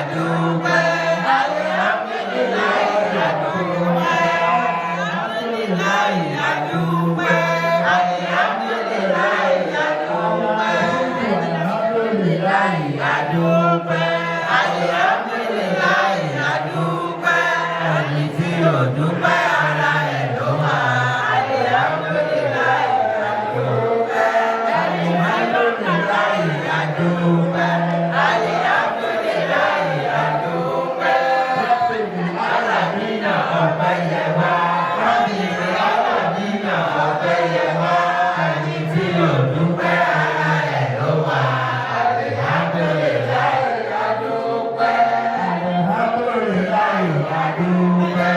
Adúpẹ́. Alihamdulilayi adúpẹ́. Alihamdulilayi adúpẹ́. Alihamdulilayi adúpẹ́. Alihamdulilayi adúpẹ́. Alihamdulilayi adúpẹ́. Ẹni tí ò dúpẹ́ ara ẹ̀ ló wà. Alihamdulilayi adúpẹ́. Alihamdulilayi adúpẹ́. Alihamdulilayi adúpẹ́. Alamina ọpẹ́ yẹ wá. Rabbil alamina ọpẹ́ yẹ wá. Ẹni tí ò dúpẹ́ ara ẹ̀ ló wà. Alihamdulilayi adúpẹ́. Alihamdulilayi adúpẹ́.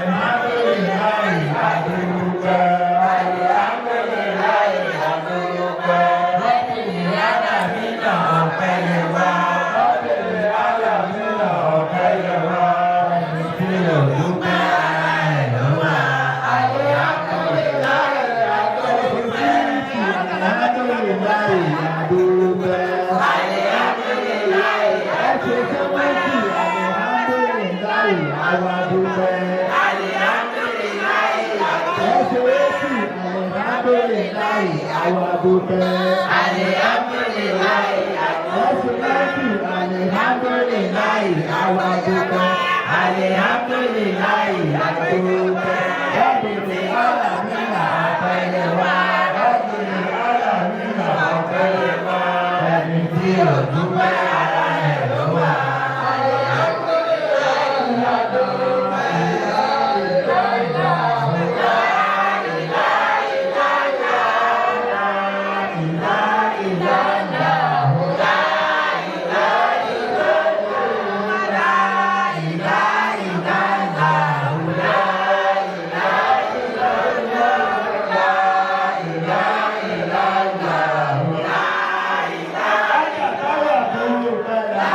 Alihamdulilayi adúpẹ́. Alihamdulilayi adúpẹ́. Rabbil alamina ọpẹ́ yẹ wá. Rabbil alamina ọpẹ́ yẹ wá. Ẹni tí ò dúpẹ́ ara ẹ̀ ló wà. Alihamdulilayi adúpẹ́. Alhamdulilayi adúpẹ́. Alihamdulilayi Ẹ ṣe 70, alhamdulilayi àwa dúpẹ́. Alihamdulilayi Ẹ ṣe 80, alhamdulilayi àwa dúpẹ́. Alihamdulilayi Ẹ ṣe 90, alhamdulilayi àwa dúpẹ́. Alihamdulilayi adúpẹ́. Rabbil alamina Ọpẹ́ yẹ wá. Rabbil alamina Ọpẹ́ yẹ wá. Ẹni tí ò dúpẹ́ ara ẹ̀ ló wà. Alihamdulilayi adúpẹ́. Àjàkáwà dúpẹ́ la.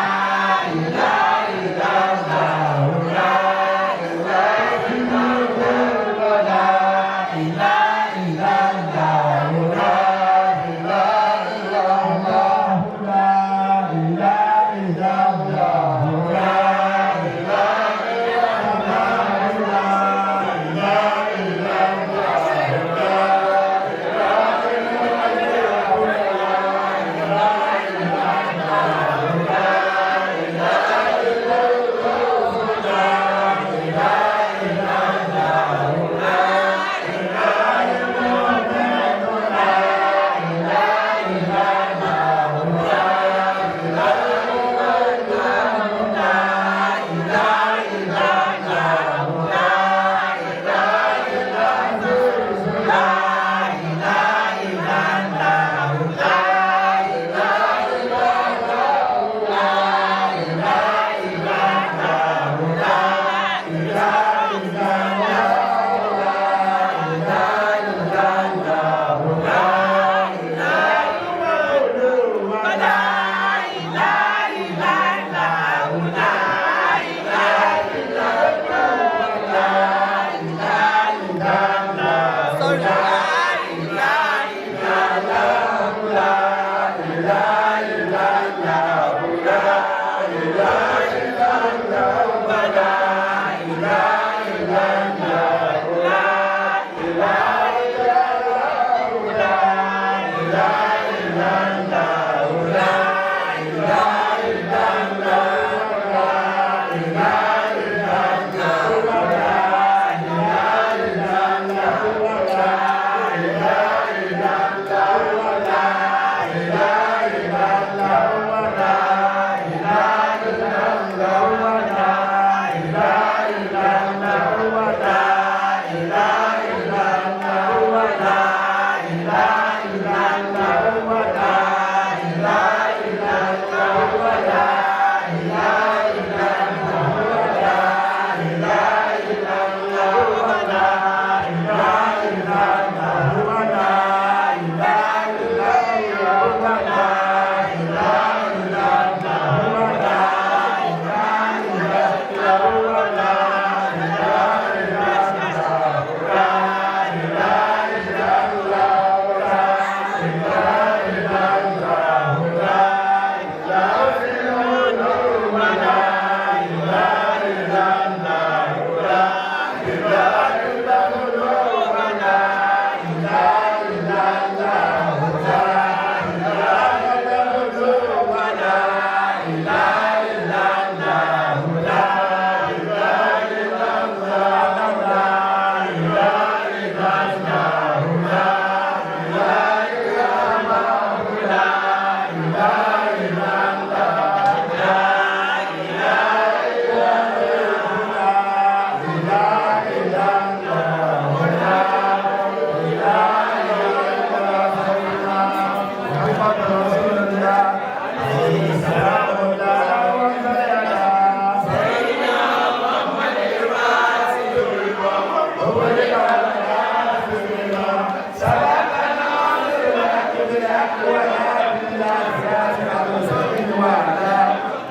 والهادي إلى صراطك المستقيم وعلى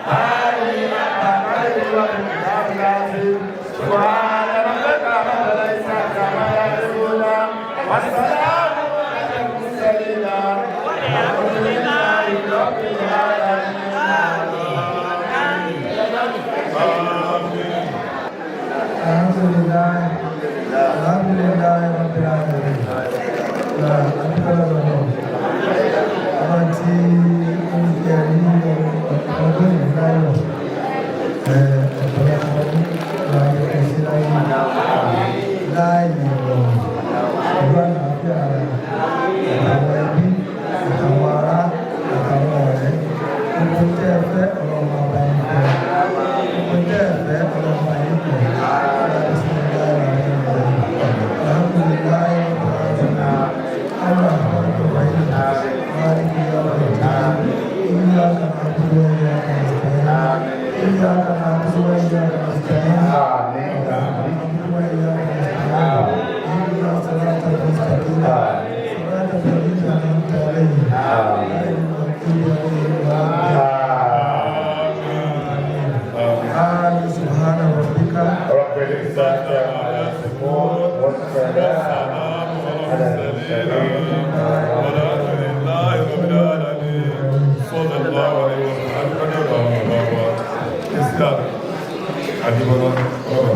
آله حق قدره ومقداره العظيم. سبحان ربك رب العزة عما يصفون وسلام على المرسلين، والحمد لله رب العالمين. Àmín. الحمد لله، الحمد لله رب العالمين. Adúpẹ́ lọ́dọ̀ ọba tí ó ń jẹ́ ní ọdún yìí láyọ̀, ọ̀pọ̀lọpọ̀ ọdún láyé ẹ̀sìn láyé láàyè rọrùn pẹ̀lú àlàáfíà ara, àtàwọn ẹbí, àtàwọn ará, àtàwọn ọ̀rẹ́. Gbogbo tẹ́ ẹ fẹ́, Ọlọ́run máa bá yín fẹ́. Gbogbo tẹ́ ẹ fẹ́, Ọlọ́run máa yín fẹ́. الحمد لله رب العالمين، الرحمن الرحيم، مالك يوم الدين، إياك نعبد وإياك نستعين، إياك نعبد وإياك نستعين، نعبد وإياك نستعين، اهدنا الصراط المستقيم، صراط الذين أنعمت عليهم، غير المغضوب عليهم ولا الضالين. آمين. سبحان ربك رب العزة عما يصفون والسلام على المرسلين. والحمد لله رب العالمين. صلى الله عليه وسلم. Islam Adébọ́lá ọ̀rọ̀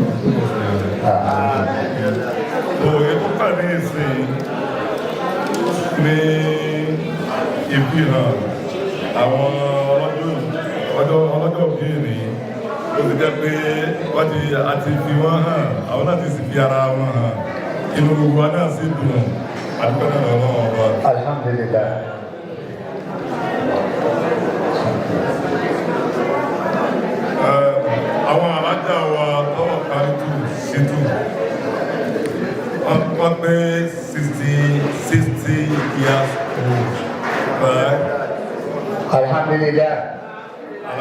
òye tó kà ní ìsìn ní ìfihàn àwọn ọlọ́jọ́ òbí ní ó ti jẹ́ pé wọ́n ti àti fi wọ́n hàn, àwọn náà ti sì fi ara wọn hàn, inú gbogbo wa náà sì dùn. Àdúgbò náà lọ́wọ́ ọba. Alhamdulillah. Àwọn alájà wa tọwọ́ kárí tù ṣètù, wọ́n pé 60 years old, right? Alhamdulillah.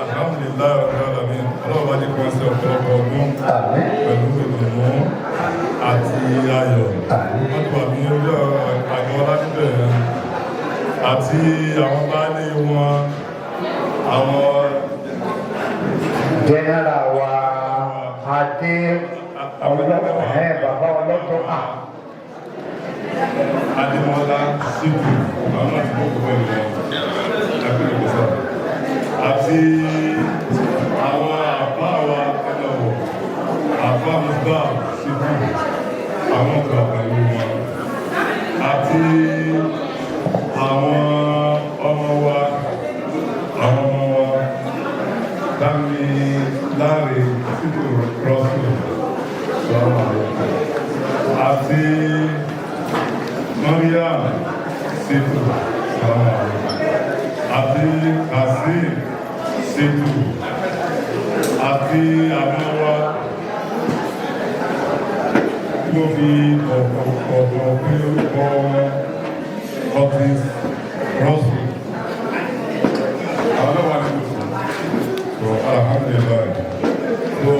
Alhamdulillahi rabbil alamin. Ọlọ́run bá ní kí wọ́n ṣe ọ̀pọ̀lọpọ̀ ọdún Àmín. pẹ̀lú ìdùnnú àti ayọ̀. Àmín. Wọ́n ti wà ní orí àgọ́ ọlá níbẹ̀ àti àwọn baálé wọn, àwọn General wa Adé àwọn ẹ bàbá ọlọ́tọ̀ à. Adémọ́lá Ṣítù, àwọn náà ti mú pẹ̀lú wọn ẹgbẹ́ ìgbésẹ̀, àti àwọn àbá wa ẹlọ́wọ̀ àbá Musba Ṣítù, àwọn ọ̀gá pẹ̀lú wọn, àti àwọn ọmọ wa, àwọn ọmọ wa Dámi Láre Ṣítù Rọ́sù sọ́rọ̀ àti Mariam Ṣítù sọ́rọ̀ àti Kazeem Ṣítù, àti àwọn wa tí mo fi ọ̀pọ̀ pé orúkọ wọn, Curtis Russell, àwọn náà wà nínú. So alhamdulillah. So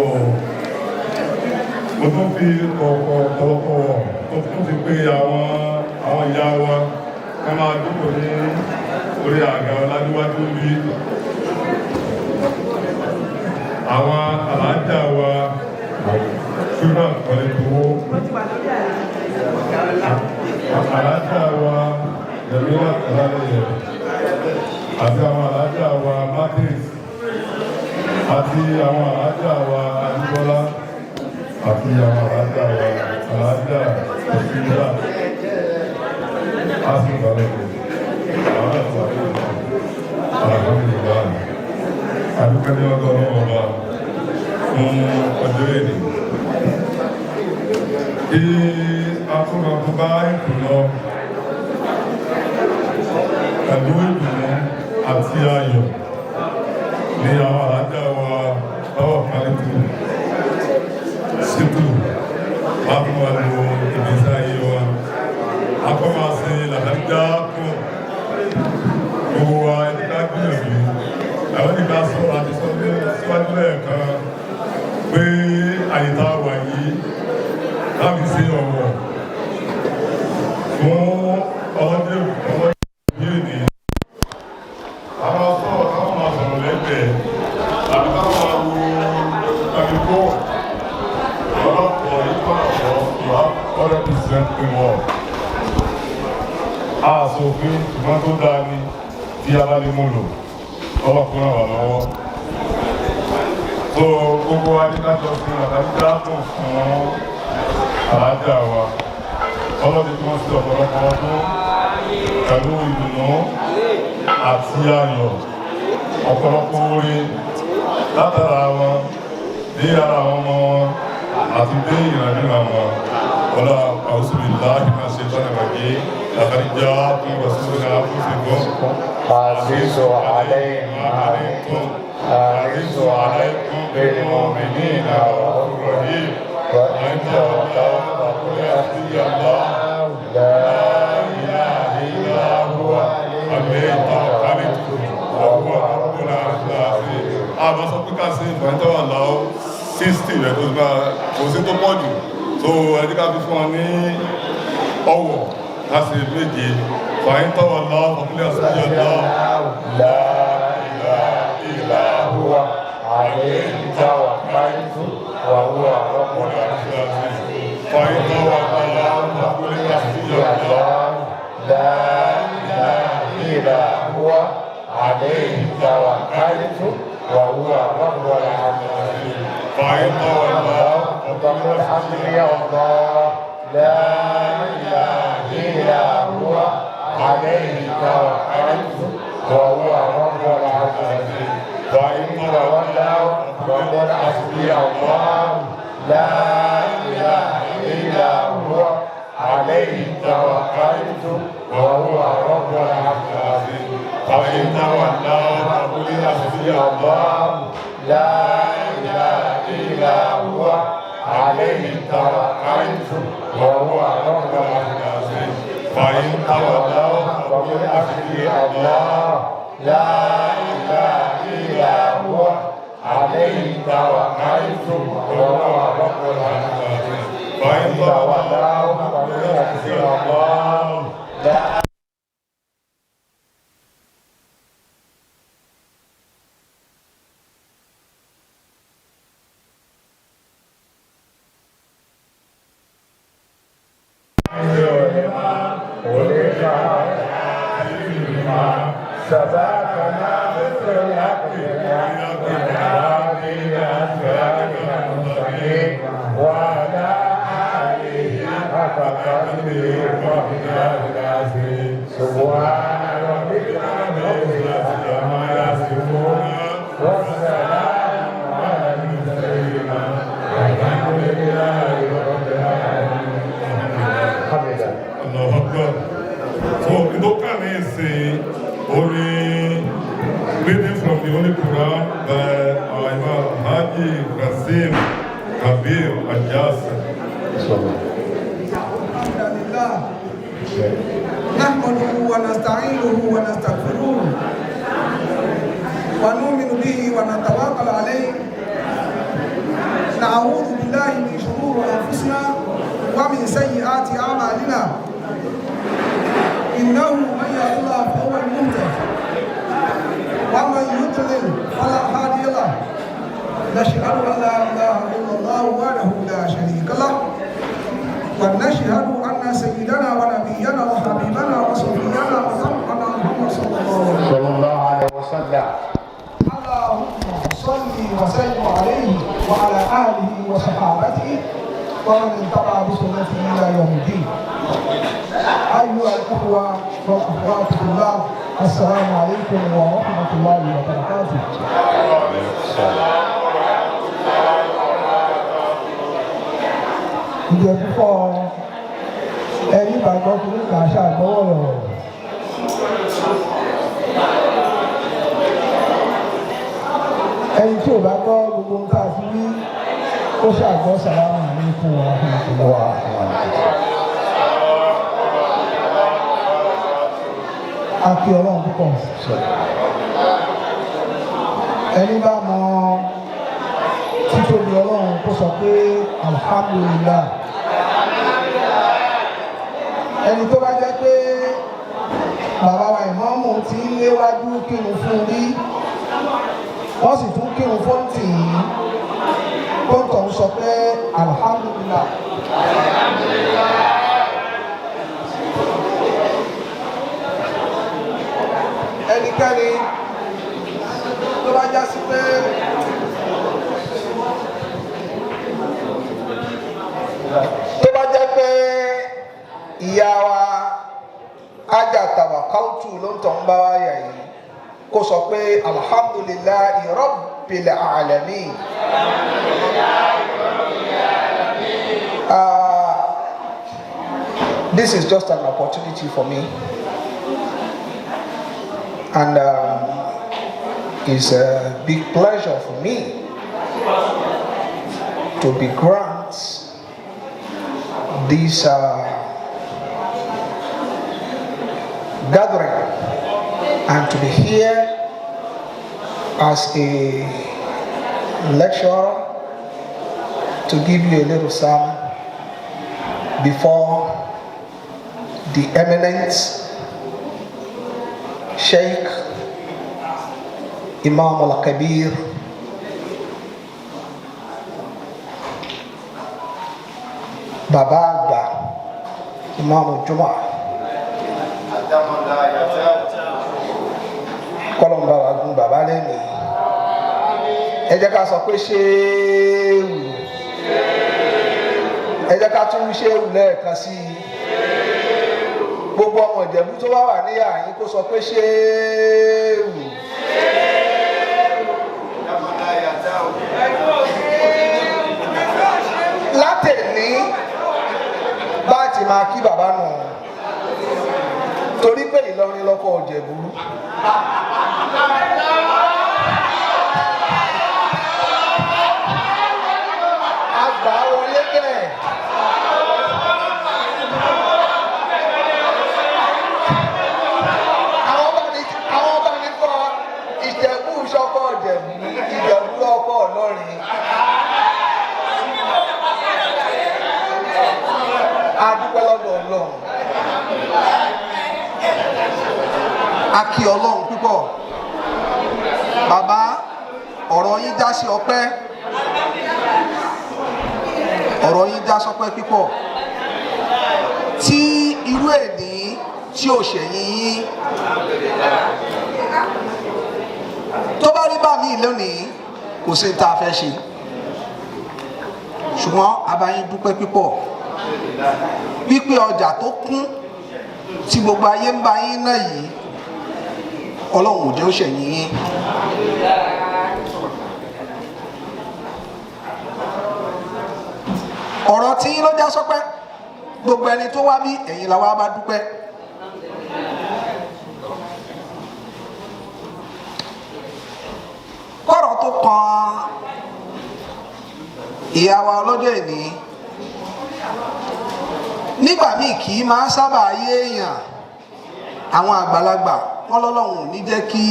mo tún fi ọ̀pọ̀ ọ̀pọ̀lọpọ̀, mo tún fi pé àwọn ìyá wa ká máa jókòó ní orí àga ọlájúwájú bí àwọn alájà wa ṣúná pẹ̀lú alájà wa Yẹ̀míwà Tẹ̀lálẹ̀yẹ, àti àwọn alájà wa Martins, àti àwọn alájà wa Adébọ́lá, àti àwọn alájà wa alájà Òsínlá Asìnbálẹ̀kọ̀, àwọn àti àdúgbò. Alhamdulillah, adúpẹ́ ní ọgọ́ ọlọ́wọ́ ọba fún ọjọ́ èdè kí a tún máa tún bá ètò lọ pẹ̀lú ìdùnnú àti ayọ̀ ní àwọn alájà wa báwọ̀ kálítù sípò wá fún wa lo ìgbésí ayé wa. Akọ́ máa ṣe làdájá fún gbogbo wa. Ẹni ká gbìyànjú àwọn ìgbà sọ̀rọ̀ àti sọ ní síwájú lẹ́ẹ̀kan pé àyíká wà yìí láti ṣe ọ̀wọ̀ fún ọlọ́dẹ ọlọ́dẹ yìí ní. Tí a bá lè mú lò, ọlọ́kùnrin wà lọ́wọ́. So gbogbo wa ní kájọ sí àtàlídá fún àlájá wa. Ọlọ́dún tí wọ́n sí ọ̀pọ̀lọpọ̀ ọdún pẹ̀lú ìdùnnú àti ayọ̀, ọ̀pọ̀lọpọ̀ oore látara wọn dé ara àwọn ọmọ wọn àti dé ìrìnàjò wọn. Wọlá àwùsùlùláhì máa ṣe tọ́nà bàjẹ́ làkàdíjà fún ìwàsíwò náà fún ìṣègùn. عزيز عليه ما عنتم حريص عليكم بالمؤمنين رؤوف رحيم. وإن تولوا فقل حسبي الله لا إله إلا هو عليه توكلت وهو رب العرش العظيم. Àbá sọ pé ká sí ìfọ̀yìntàn làwọn 60 rẹ̀ tó bá kò sí tó pọ̀ jù. So ẹni ká fi fún ọ ní ọwọ̀ ká sì méje. Fọ̀yìntàn làwọn ọkùnrin àti ìjọba. لا إله إلا هو عليه توكلت وهو رب العرش العظيم. Fọ̀yìntàn làwọn ọkùnrin àti ìjọba. لا إله إلا هو عليه توكلت وهو رب العرش العظيم. Fọ̀yìntàn làwọn فقل حسبي الله لا إله إلا هو عليه توكلت وهو رب العرش العظيم. وإن تولوا فقل حسبي الله لا إله إلا هو عليه توكلت وهو رب العرش العظيم. فإن تولوا فقل حسبي الله لا إله إلا هو عليه توكلت وهو رب العرش العظيم. فإن تولوا فقل حسبي الله لا إله إلا هو عليه توكلت وهو رب العرش العظيم. فإن تولوا فقل حسبي الله لا سبقنا مثل الحق المستقيم وعلى آله حق قدره ومقداره العظيم. سبحان ربك رب العزة عما يصفون والسلام على المرسلين والحمد لله رب العالمين. حمدا. Allahu Akbar. So, ìdókà ní ìsìn orí reading from the Holy Quran by our Imam Haji Kasim Kabir Ajasi. الحمد لله نحمده ونستعينه ونستغفره ونؤمن به ونتوكل عليه. نعوذ بالله من شرور انفسنا ومن سيئات اعمالنا. انه من يهد الله فهو المهتد ومن يضلل فلا هادي له. نشهد ان لا اله الا الله وحده لا شريك له، ونشهد أن سيدنا ونبينا وحبيبنا وصفينا وحبنا محمد صلى الله عليه وسلم. صلى الله عليه وسلم. اللهم صل وسلم عليه وعلى آله وصحابته ومن اتبع بسنته إلى يوم الدين. أيها الأخوة والأخوات في الله، السلام عليكم ورحمة الله وبركاته. Ìjẹ́ púpọ̀ ẹni ìgbàgbọ́ fún kà á ṣàgbọ́wọ́ rọ̀. Ẹni tí ò bá gbọ́ gbogbo nǹkan àti wí, ó ṣàgbọ́ sàlámù alaykum wa rahmatullah. A kí Ọlọ́run púpọ̀. Ẹni bá mọ títóbi Ọlọ́run kó sọ pé alhamdulillah. Ẹni tó bá jẹ́ pé bàbá wa ìmáàmù ti ń léwájú kírun fún rí, wọ́n sì tún kírun fún tìyín, kóńtọ̀ ń sọ pé alhamdulillah. Ẹnikẹ́ni tó bá já sí pé tó bá jẹ́ pé ìyá wa Ájà Tàwákáltù ló ń tọ̀ ń bá wa yà yìí, kó sọ pé alhamdulillahi rabbil alamin. This is just an opportunity for me, and it's a big pleasure for me to be grant this gathering and to be here as a lecturer to give you a little sermon before the eminent Sheikh Imam Al-Kabir, Baba Agba, Imam Juma. Kọ́lọ́n bá wa gún bàbá lẹ́mìí. Ẹ jẹ́ ká sọ pé ṣéwù. Ẹ jẹ́ ká tún ṣéwù lẹ́ẹ̀kan sí i. Gbogbo ọmọ Ìjẹ̀bú tó bá wà níyà yín kó sọ pé ṣéwù. Látẹ̀ní bá ti máa kí bàbá nù, torí pé Ìlọrin lọkọ Ìjẹ̀bú. Àgbà wọlé bẹ́ẹ̀. Àwọn bá ní kọ́ Ìjẹ̀bú sọ́kọ̀ Ìjẹ̀bú, Ìjẹ̀bú lọ́kọ̀ Ìlọrin. A dúpẹ́ lọ́dọ̀ Ọlọ́run. A kí Ọlọ́run púpọ̀. Bàbá, ọ̀rọ̀ yín já sí ọpẹ́. Ọ̀rọ̀ yín já sọpẹ́ púpọ̀. Tí irú èdè tí ò ṣẹ̀yìn yín tó bá rí bá mi lónìí, kò sí tá a fẹ́ ṣe, ṣùgbọ́n a bá yín dúpẹ́ púpọ̀ wípé ọjà tó kún tí gbogbo ayé ń bá yín náà yìí, Ọlọ́run ò jẹ́ ó ṣẹ̀yìn yín. Ọ̀rọ̀ tí yín ló já sọpẹ́. Gbogbo ẹni tó wá bí ẹ̀yin làwa bá dúpẹ́. Kọ́rọ̀ tó kan ìyá wa ọlọ́jọ́ ìní nígbà míì kì í máa sábà yé èèyàn. Àwọn àgbàlagbà wọn lọ́lọ́run ò ní jẹ́ kí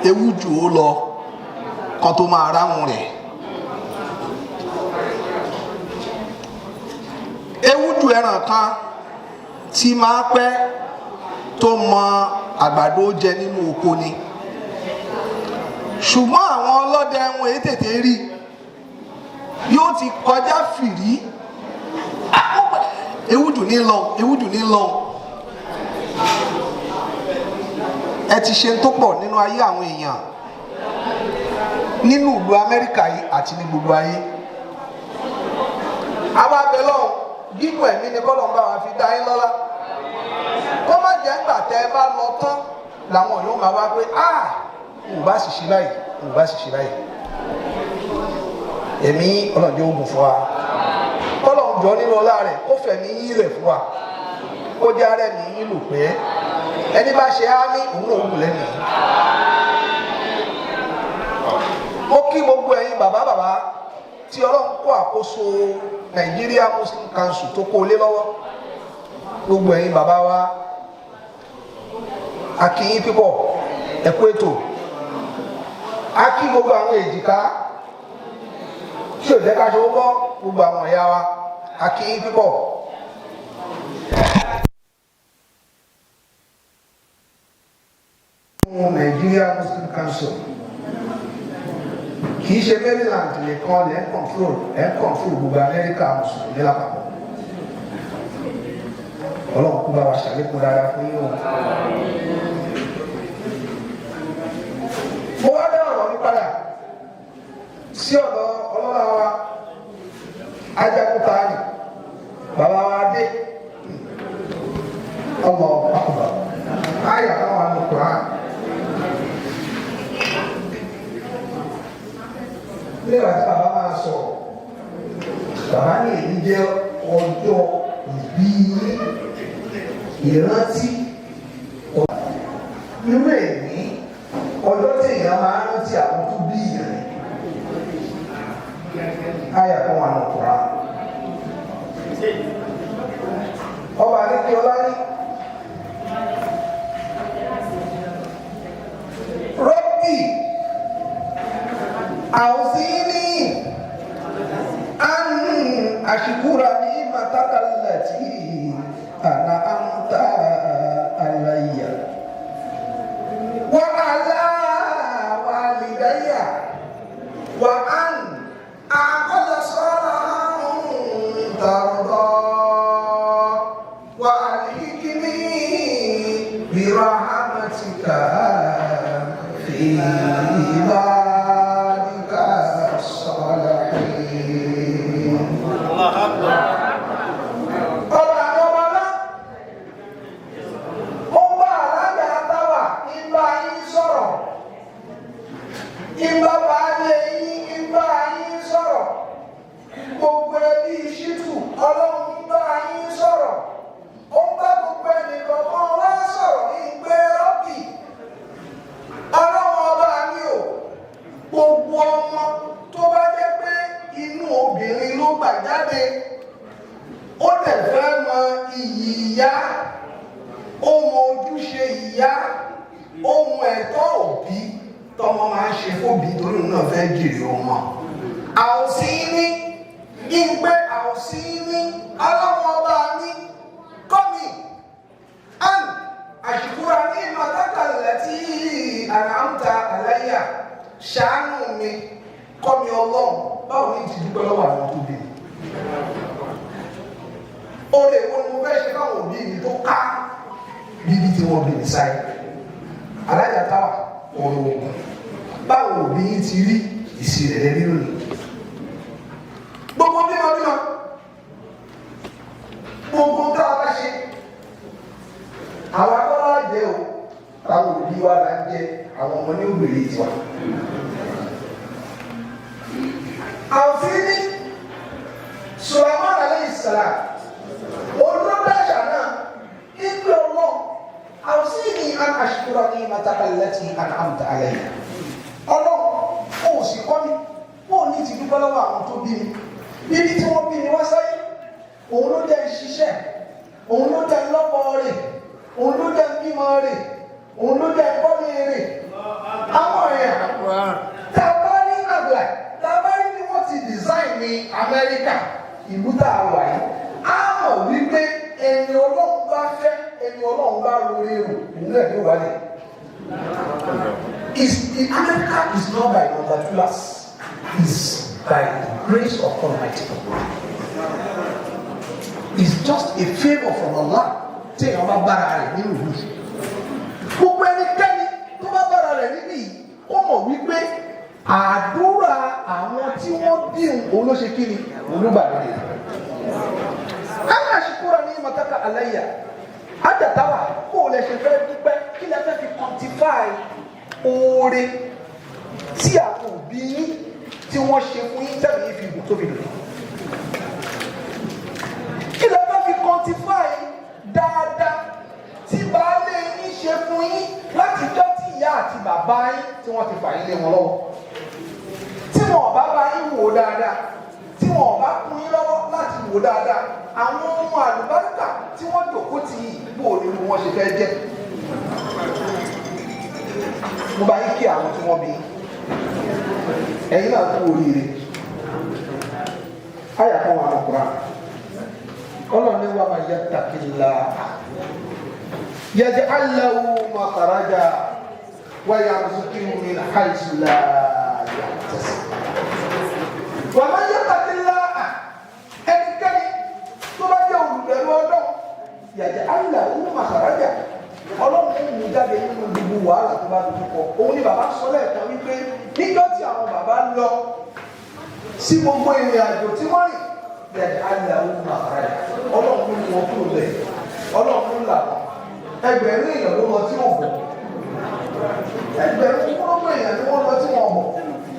ewu jù ó lọ kan tó máa ráhùn rẹ̀. Ewu jù ẹran kan tí máa pẹ́ tó mọ àgbàdo jẹ nínú oko ni, ṣùgbọ́n àwọn ọlọ́dẹ wọn èyí tètè rí, yóò ti kọjá fìrí. Ewu jù ní lọ, ewu jù ní lọ. Ẹ ti ṣe tó pọ̀ nínú ayé àwọn èèyàn nínú ìlú Amẹ́ríkà yìí àti ní gbogbo ayé. Àwa abẹ lọ́hùn, gígùn ẹ̀mí ni kọ́lọ̀ ń bá wa fi dá yín lọ́lá, kó má jẹ́ ńgbà tẹ́ ẹ bá lọ tán làwọn yóò máa wá pé ah, ò bá sì ṣe báyìí, ò bá sì ṣe báyìí. Ẹ̀mí ọlọ́njẹ́ ogun fún wa, kọ́lọ̀ ń jọ nínú ọlá rẹ̀ kó fẹ̀mí yín rẹ̀ fún wa, kó jẹ́ ara ẹ̀mí yín lò pé ẹni bá ṣe á ní òun náà ogun lẹ́mìí. Ó kí gbogbo ẹ̀yin bàbá bàbá tí Ọlọ́run kó àkóso Nigeria Muslim Council tó kó lé lọ́wọ́. Gbogbo ẹ̀yin bàbá wa, a kí yín pípọ̀, ẹ kú ètò. A kí gbogbo àwọn èjìká tí ò jẹ́ ká ṣe ó bọ́, gbogbo àwọn ìyá wa, a kí yín pípọ̀. Nigeria Muslim Council kì í ṣe Maryland nìkan lẹ́ ń control, ẹ̀ ń control gbogbo Amẹ́ríkà mùsùlùmí lápapọ̀. Ọlọ́run kú bá wa ṣàlékún dáadáa fún yín o. Nígbà tí bàbá máa sọ̀rọ̀, bàbá ní èyí jẹ́ ọjọ́ ìbí yín, ìrántí irú èní, ọjọ́ tí èèyàn máa ń rántí àwọn tó bí ìrìn àyà kan wà ní Kùránì. Ọba Adékíọlá ní rọ́bì àwòsíní an àṣìkúra ní màtákàlẹ̀ tí àná àmúta àlàyé wa àlá wàlìdáyà wa an àkọlẹ̀ sọ́ra tàrọ̀dọ̀ wa àlìkíní birahmatika fi ibadika salihin. Ọba àwọn ọba náà, ó ń bá alága táwà ń bá yín sọ̀rọ̀, ń bá baálé yín ń bá yín sọ̀rọ̀, gbogbo ẹbí Ṣítù, Ọlọ́run ń bá yín sọ̀rọ̀, ó ń bá gbogbo ẹnìkọ̀ọ̀kan wá sọ̀rọ̀ ní gbé rọ́bì. Ọlọ́run ọba mi ò, gbogbo ọmọ tó bá jẹ́ pé inú obìnrin ló gbà jáde, ó dẹ̀ fẹ́ mọ iyì ìyá, ó mọ ojúṣe ìyá, ó mọ ẹ̀tọ́ òbí tọmọ máa ń ṣe fóbi, torí òun náà fẹ́ jèrè ọmọ. Àwòsí ní ìgbé àwòsí ní, Ọlọ́run ọba mi, kọ́ mi an àṣìkúra ní màtákàlẹ̀ tí àràǹtà àláyà, ṣàánú mi, kọ́ mi Ọlọ́run, báwo ní ti dúpẹ́ lọ́wọ́ àwọn tó bí mi. Oore wo ni mo fẹ́ ṣe fáwọn òbí mi tó ká bíbí tí wọ́n bí mi sáyé? Alájà táwà ọ̀rọ̀ ògùn, báwo òbí yín ti rí ìsì rẹ̀ lẹ́rí lónìí? Gbogbo bímọ bímọ, gbogbo tá a bá ṣe, àwọn akọ́lá jẹ́ o, àwọn òbí wa là ń jẹ, àwọn ọmọ ní òbèrè tiwa. Àwòsí ní Sulaiman alayhi salam olùdájà náà ìgbé ọlọ́run àwòsí ní an ashkura ní matakallati an'amta alayya. Ọlọ́run, ó sì kọ́ mi ó ní ti dúpẹ́ lọ́wọ́ àwọn tó bí mi, bíbí tí wọ́n bí mi wá sáyé, òun ló jẹ́ ń ṣiṣẹ́, òun ló jẹ́ ń lọ́pọ̀ rẹ̀, òun ló jẹ́ ń bímọ rẹ̀, òun ló jẹ́ ń kọ́lé rẹ̀. Àwọn èèyàn tá a bá ní àgbà, tá a bá rí bí wọ́n ti design ní Amẹ́ríkà, ìlú tá a wà yìí, á mọ̀ wípé ẹni Ọlọ́run bá fẹ́, ẹni Ọlọ́run bá rori rò, òun náà ní wálẹ̀. Is the America is not by number, is by the grace of Almighty God. It's just a favour from Allah tí èèyàn bá bára rẹ̀ nínú ìlú yìí. Gbogbo ẹnikẹ́ni tó bá bára rẹ̀ níbí yìí, ó mọ̀ wípé àdúrà àwọn tí wọ́n bí òun ló ṣe kí ni, òun ló gbà lóde. Ana àṣìkúra ní mọ̀tàkà aláyà àjàtàwà, kó o lè ṣe fẹ́ dúpẹ́, kí lẹ fẹ́ fi quantify oore tí àwọn òbí yín tí wọ́n ṣe fún yín tẹ̀lé yín fi gùn tó fi dùn? Kí lẹ fẹ́ fi quantify dáadáa tí baálé yín ṣe fún yín láti jọ́ tí ìyá àti bàbá yín tí wọ́n ti fà yín lé wọn lọ́wọ́? Tí wọn ò bá bá yín wò dáadáa, tí wọn ò bá kún yín lọ́wọ́ láti wò dáadáa, àwọn ọmọ àlùbáríkà tí wọ́n jòkó tì í, bò ní wọ́n ṣe fẹ́ jẹ́? Mo bá yín kí àwọn tí wọ́n bí ẹ̀yin náà kú oríire. Àyà kan wà lọ́kùnrin, Ọlọ́run ní wa man yattaqillah yaj'al lahu makhraja wa yarzuqhu min haythu la yahtasib. Wa man yattaqillah, ẹnikẹ́ni tó bá jẹ́ olùbẹ̀rù Ọlọ́run, yaj'al lahu makhraja, Ọlọ́run ń mú jáde nínú gbogbo wàhálà tó bá dojú kọ. Òun ni bàbá sọ lẹ́ẹ̀kan wípé níjọ́ tí àwọn bàbá lọ sí gbogbo ìrìn àjò tí wọ́n rìn, yaj'al lahu makhraja, Ọlọ́run mú wọn kúrò bẹ́ẹ̀, Ọlọ́run ń là wọn. Ẹgbẹ̀rún èèyàn ló lọ tí wọ́n bọ̀, ẹgbẹ̀rún kúrọ́mù èèyàn ni wọ́n lọ tí wọ́n bọ̀,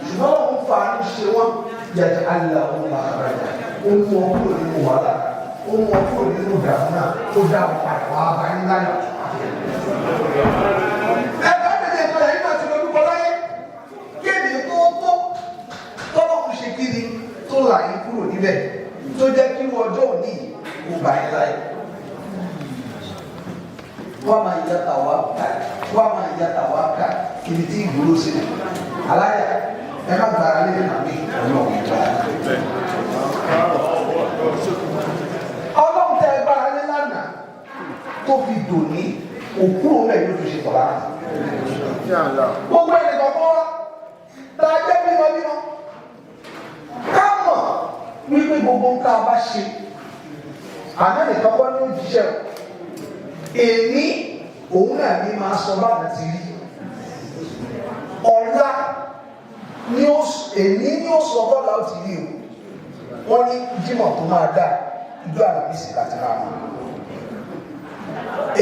ṣùgbọ́n Ọlọ́run fa àánú ṣe wọ́n. Yàtọ̀ aláwọ̀ makhraja. Ó mú ọ kúrò nínú wàhálà, ó mú ọ kúrò nínú ìdààmú náà, ó dá ọ padà wá bá yín láyọ̀. Ẹ bá tẹ̀lé ìpàdé yìí náà ti lọ dúpọ̀ láyé. Kéde tó tó tọ́lọ́kùn ṣe kí ni tó là yín kúrò níbẹ̀ tó jẹ́ kí ọjọ́ òní kò bá yín láyé. Wọ́n máa yàtà wá ká, wọ́n máa yàtà wá ká ibi tí ìgboro sí aláya ẹ má gbára lé àmì ọlọ́run gbára. Ọlọ́run tẹ gbára lé lánàá tó fi dòní òkúrò mẹ́ yóò tún ṣe tọ̀ lára. Gbogbo ẹnì kọ̀ọ̀kan wa tá a jẹ́ bímọ bímọ ká mọ̀ wípé gbogbo nǹkan a bá ṣe àná nìkan kọ́ ní òjíṣẹ́ o, èmi òun náà ní máa sọ báwọn ti rí, ọ̀la ni ó èmi ní ó sọ bọ́lá ó ti rí o. Wọ́n ní Jímọ̀ tó máa dà ìjọ Àlàmísì láti máa mọ̀.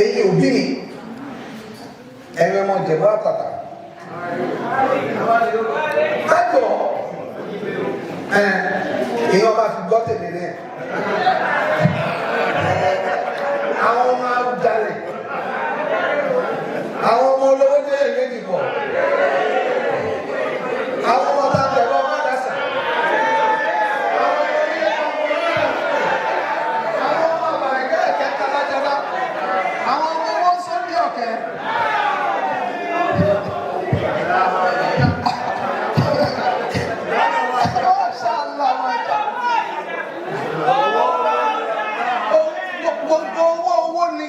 Èyí òbí mi, ẹ̀rọ ọmọ Ìjẹ̀bú àtàtà kájọ èyí ọba fi gbọ́ tèmi rẹ̀, àwọn ọmọ Awùjalẹ̀, àwọn ọmọ olówó dé méjì bọ̀, àwọn ọmọ tá a tẹ̀lé ọmọ dàsà, àwọn ọmọ ilé ọmọ àwọn ọmọ àbàrẹ̀kẹ́ ẹ̀kẹ́ kálájọba, àwọn ọmọ owó sọ́ndé ọ̀kẹ́. Gbogbo owó owó ni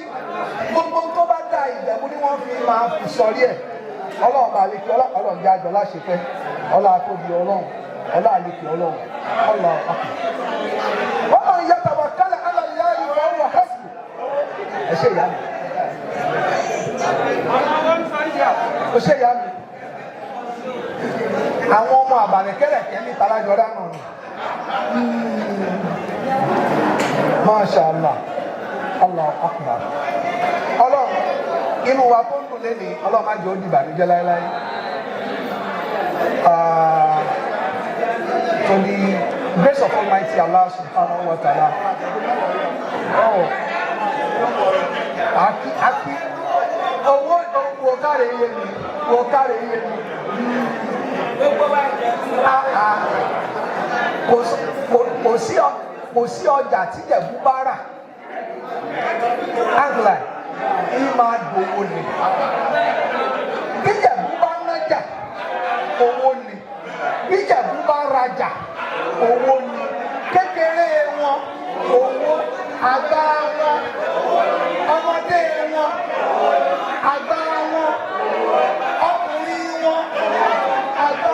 gbogbo tó bá da Ìjẹ̀bú ni wọ́n fi máa fi sọrí ẹ̀. Ọlọ́run bá lè kí ọlọ́run jẹ́ àjọ láṣepẹ́ ọlá àtòbí ọlọ́run ọlá àlekè ọlọ́run ọlá ọkàn. Wọ́n máa ń yàtọ̀ wà kálẹ̀ aláìyá ìwà wà hásìlì. Ẹ ṣe ìyá mi. Ó ṣe ìyá mi. Àwọn ọmọ àbànìkẹ́lẹ̀kẹ́ ní talájọ́dá náà ni. Masha Allah, Allah akbar. Ọlọ́run inú wa tó ń dùn lẹ́ni, ọlọ́run má jẹ́ ó di ìbànújẹ́ láéláé. To the grace of Almighty Allah subhanahu wa ta'ala. Oh, aki aki owó wo káre iye mi, wo káre iye mi. Ah, ah. Kò sí ọjà tí Ìjẹ̀bú bá rà. Angla yìí máa dòwò ni. Bíjẹ̀bú bá nájà, owó ni. Bíjẹ̀bú bá rajà, owó ni. Kékeré wọn, owó. Àgbà wọn, ọmọdé wọn, àgbà wọn, ọkùnrin wọn, àgbà.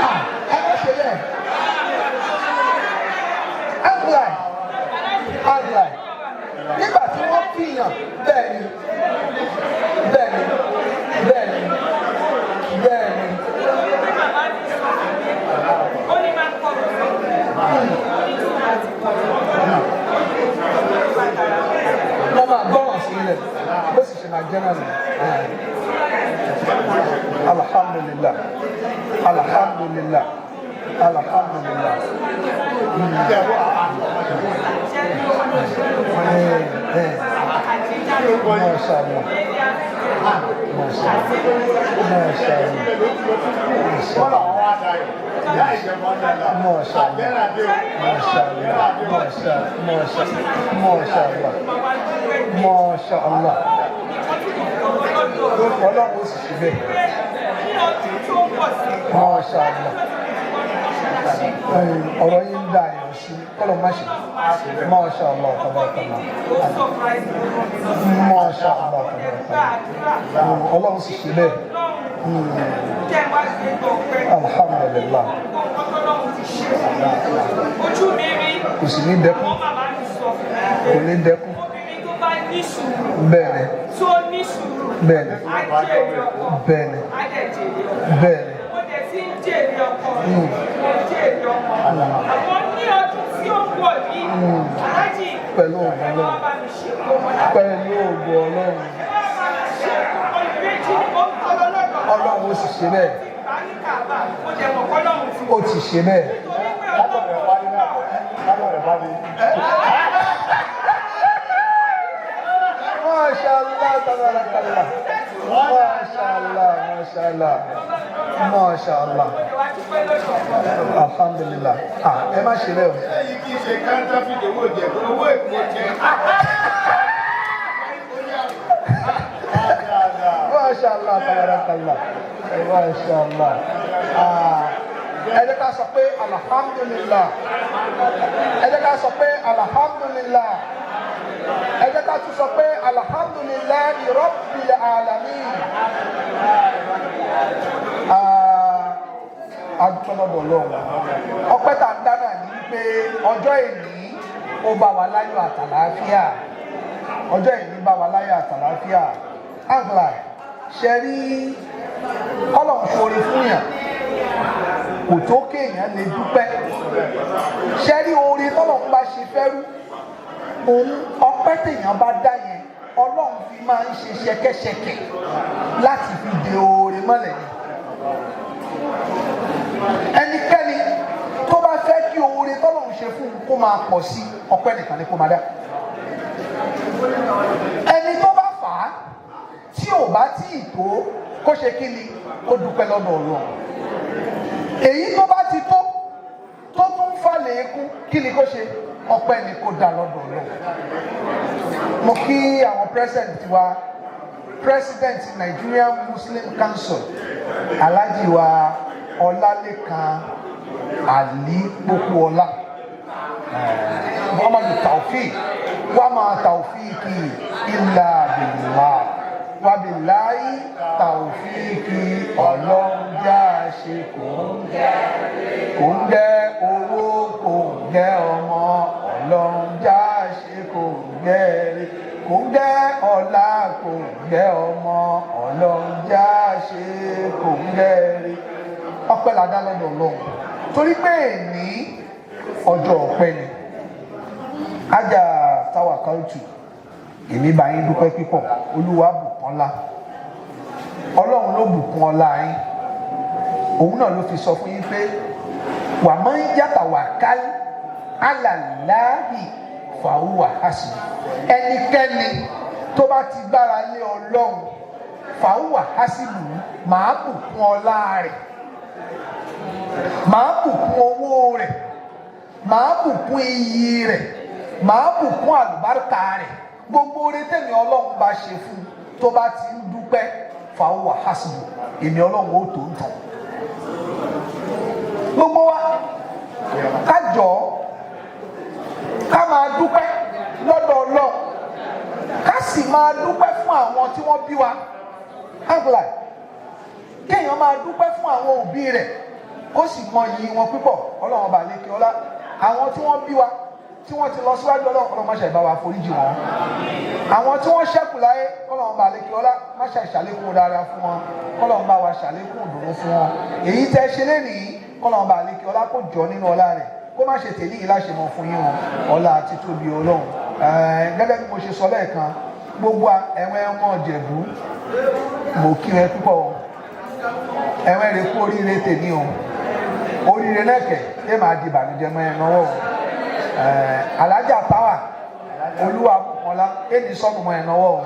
Ah, ẹ má ṣe bẹ́ẹ̀. Angla, Angla nígbà tí wọ́n fìyàn, bẹ́ẹ̀ ni, bẹ́ẹ̀ ni, bẹ́ẹ̀ ni, bẹ́ẹ̀ ni. Ó ní máa ń kọ́ ọ̀rọ̀, ó ní tó máa ti kọ́ ọ̀rọ̀, Wọ́n máa gbọ́ràn sí ilẹ̀ bó sì ṣe máa jẹ́ náà nìyẹn. Alhamdulillah, alhamdulillah, alhamdulillah. Masha Allah, masha Allah, masha Allah, masha Allah. Masha Allah, masha Allah, masha masha masha Allah, masha Allah. Ọlọ́run ó sì ṣe bẹ́ẹ̀. Masha Allah. Ọ̀rọ̀ yín ń dá èèyàn sí kọ́lọ̀ má ṣe. Masha Allah, tabarakallah. Masha Allah, tabarakallah. Ọlọ́run sì ṣe bẹ́ẹ̀. Alhamdulillah. Ojú mi rí. Kò sì ní dẹkùn. Àwọn màmá mi sọ fún mi. Kò ní dẹkùn. Obìnrin tó bá ní sùúrù, Bẹ́ẹ̀ni, tó ní sùúrù, bẹ́ẹ̀ni, á jèrè ọkọ. Bẹ́ẹ̀ni, Á dẹ̀ jèrè ọkọ. Bẹ́ẹ̀ni. Mo dẹ̀ ti ń jèrè ọkọ. Mo jèrè ọkọ. Àwọn ní ọdún tí ó ń bọ̀ yìí, Aláàjì, Pẹ̀lú ògo ẹ wá Ọlọ́run. bá mi ṣe kó wọn láti. Pẹ̀lú ògo Ọlọ́run. Ẹ wá bá mi ṣe kó wọn, ìbejì ni mo ń tọrọ lọ́dọ̀. Ọlọ́run ó sì ṣe bẹ́ẹ̀. Ti gbà ní Káàbà, mo dẹ̀ mọ̀ kọ́lọ́run ti Ó ti ṣe bẹ́ẹ̀. Nítorí pé Ọlọ́run ò gbà ọ́. Mashallah, tabarakallah. Mashallah, mashallah. Mashallah. Mo dẹ̀ wá dúpẹ́ lọ́dọ̀ ọkọ mi. Alhamdulillah. Ah, ẹ má ṣe bẹ́ẹ̀ o. Èyí kì í ṣe counterfeit owó Ìjẹ̀bú, owó Èkó jẹ. Mashallah, tabarakallah. Mashallah. Ah, ẹ jẹ́ ká sọ pé alhamdulillah. Ẹ jẹ́ ká sọ pé alhamdulillah. Ẹ jẹ́ ká tún sọ pé alhamdulillahi rabbil alamin. Ah, a dúpẹ́ lọ́dọ̀ Ọlọ́run. Ọpẹ́ tá à ń dáná ní wípé ọjọ́ èní ó bá wa láyọ̀ àtàlàáfíà. Ọjọ́ èní bá wa láyọ̀ àtàlàáfíà. Àgbà ṣe rí Ọlọ́run ṣoore fún yàn kò tó kéèyàn lè dúpẹ́. Ṣe rí oore tọ́lọ́run bá ṣe fẹ́rú, òun ọpẹ́ téèyàn bá dá yẹn, Ọlọ́run fi máa ń ṣe ṣẹ̀kẹ̀ṣẹ̀kẹ̀ láti fi de oore mọ́lẹ̀ ni. Ẹnikẹ́ni tó bá fẹ́ kí oore tọ́lọ́run ṣe fún un kó máa pọ̀ sí, ọpẹ́ nìkan ni kó máa dá. Ẹni tó bá fà á tí ò bá tí ì tó, kó ṣe kí ni? Kó dúpẹ́ lọ́dọ̀ Ọlọ́run. Èyí tó bá ti tó, tó tún falẹ̀ ekú, kí ni kó ṣe? Ọpẹ́ ni kó dá lọ́dọ̀ Ọlọ́run. Mo kí àwọn president wa, President Nigerian Muslim Council, Alhaji wa Ọlálékan Ali Pópóọlá, Muhammadu Taofik. Wa ma taofiki illa billah, wa billahi taofiki. Ọlọ́run já ṣe kò ń gẹ́, kò ń gẹ́ owó, kò ń gẹ́ ọmọ. Ọlọ́run já ṣe kò ń gẹ́ rí, kò ń gẹ́ ọlá, kò ń gẹ́ ọmọ. Ọlọ́run já ṣe kò ń gẹ́ rí. Ọpẹ́ la dá lọ́dọ̀ Ọlọ́run torí pé ní ọjọ́ ọpẹ́ ni. Ájà táwa káùtù, èmi bá yín dúpẹ́ pípọ̀. Olúwa bùkún ọlá, Ọlọ́run ló bùkún ọlá yín. Òun náà ló fi sọ fún yín pé wà máa ń yàtà wà kálí alàláhì fàáwà hásì. Ẹnikẹ́ni tó bá ti gbára lé Ọlọ́run, fàáwà hásìlù, màá bùkún ọlá rẹ̀, màá bùkún owó rẹ̀, màá bùkún iyì rẹ̀, màá bùkún àlùbáríkà rẹ̀. Gbogbo oore tẹ̀mí Ọlọ́run bá ṣe fún un, tó bá ti ń dúpẹ́, fàáwà hásìlù, èmi Ọlọ́run ó tó ń tàn. Gbogbo wa, ká jọ ká máa dúpẹ́ lọ́dọ̀ Ọlọ́run, ká sì máa dúpẹ́ fún àwọn tí wọ́n bí wa. Angla kéèyàn máa dúpẹ́ fún àwọn òbí rẹ̀, kó sì mọ iyì wọn púpọ̀. Ọlọ́run ọba àlékè ọlá, àwọn tí wọ́n bí wa tí wọ́n ti lọ síwájú Ọlọ́run, Ọlọ́run má ṣe bá wa foríjì wọn. Àwọn tí wọ́n ṣẹ́kù láyé, Ọlọ́run ọba àlékè ọlá má ṣe ṣàlékún dáadáa fún wọn, Ọlọ́run bá wa ṣàlékún ìdùnnú fún wọn. Èyí tẹ́ ṣe lénìí, Ọlọ́run ọba àlékè ọlá kó jọ nínú ọlá rẹ̀, kó má ṣe tèlé yìí láṣẹ mọ́ fún yín o. Ọlá àti tóbi Ọlọ́run. Gẹ́gẹ́ bí mo ṣe sọ lẹ́ẹ̀kan, gbogbo ẹ̀wọ̀n ẹ̀wọ̀n Ìjẹ̀bú, mo kí ẹ púpọ̀ o. Ẹ̀wọ̀n rẹ̀ kú oríire tèmi o. Oríire náà kẹ̀ ẹ máa di ìbànújẹ́ mọ́ ẹ náwó o. Alájà Táwà Olúwa Bùkọ́lá, ẹni sọ́nù mọ́ ẹ náwó o.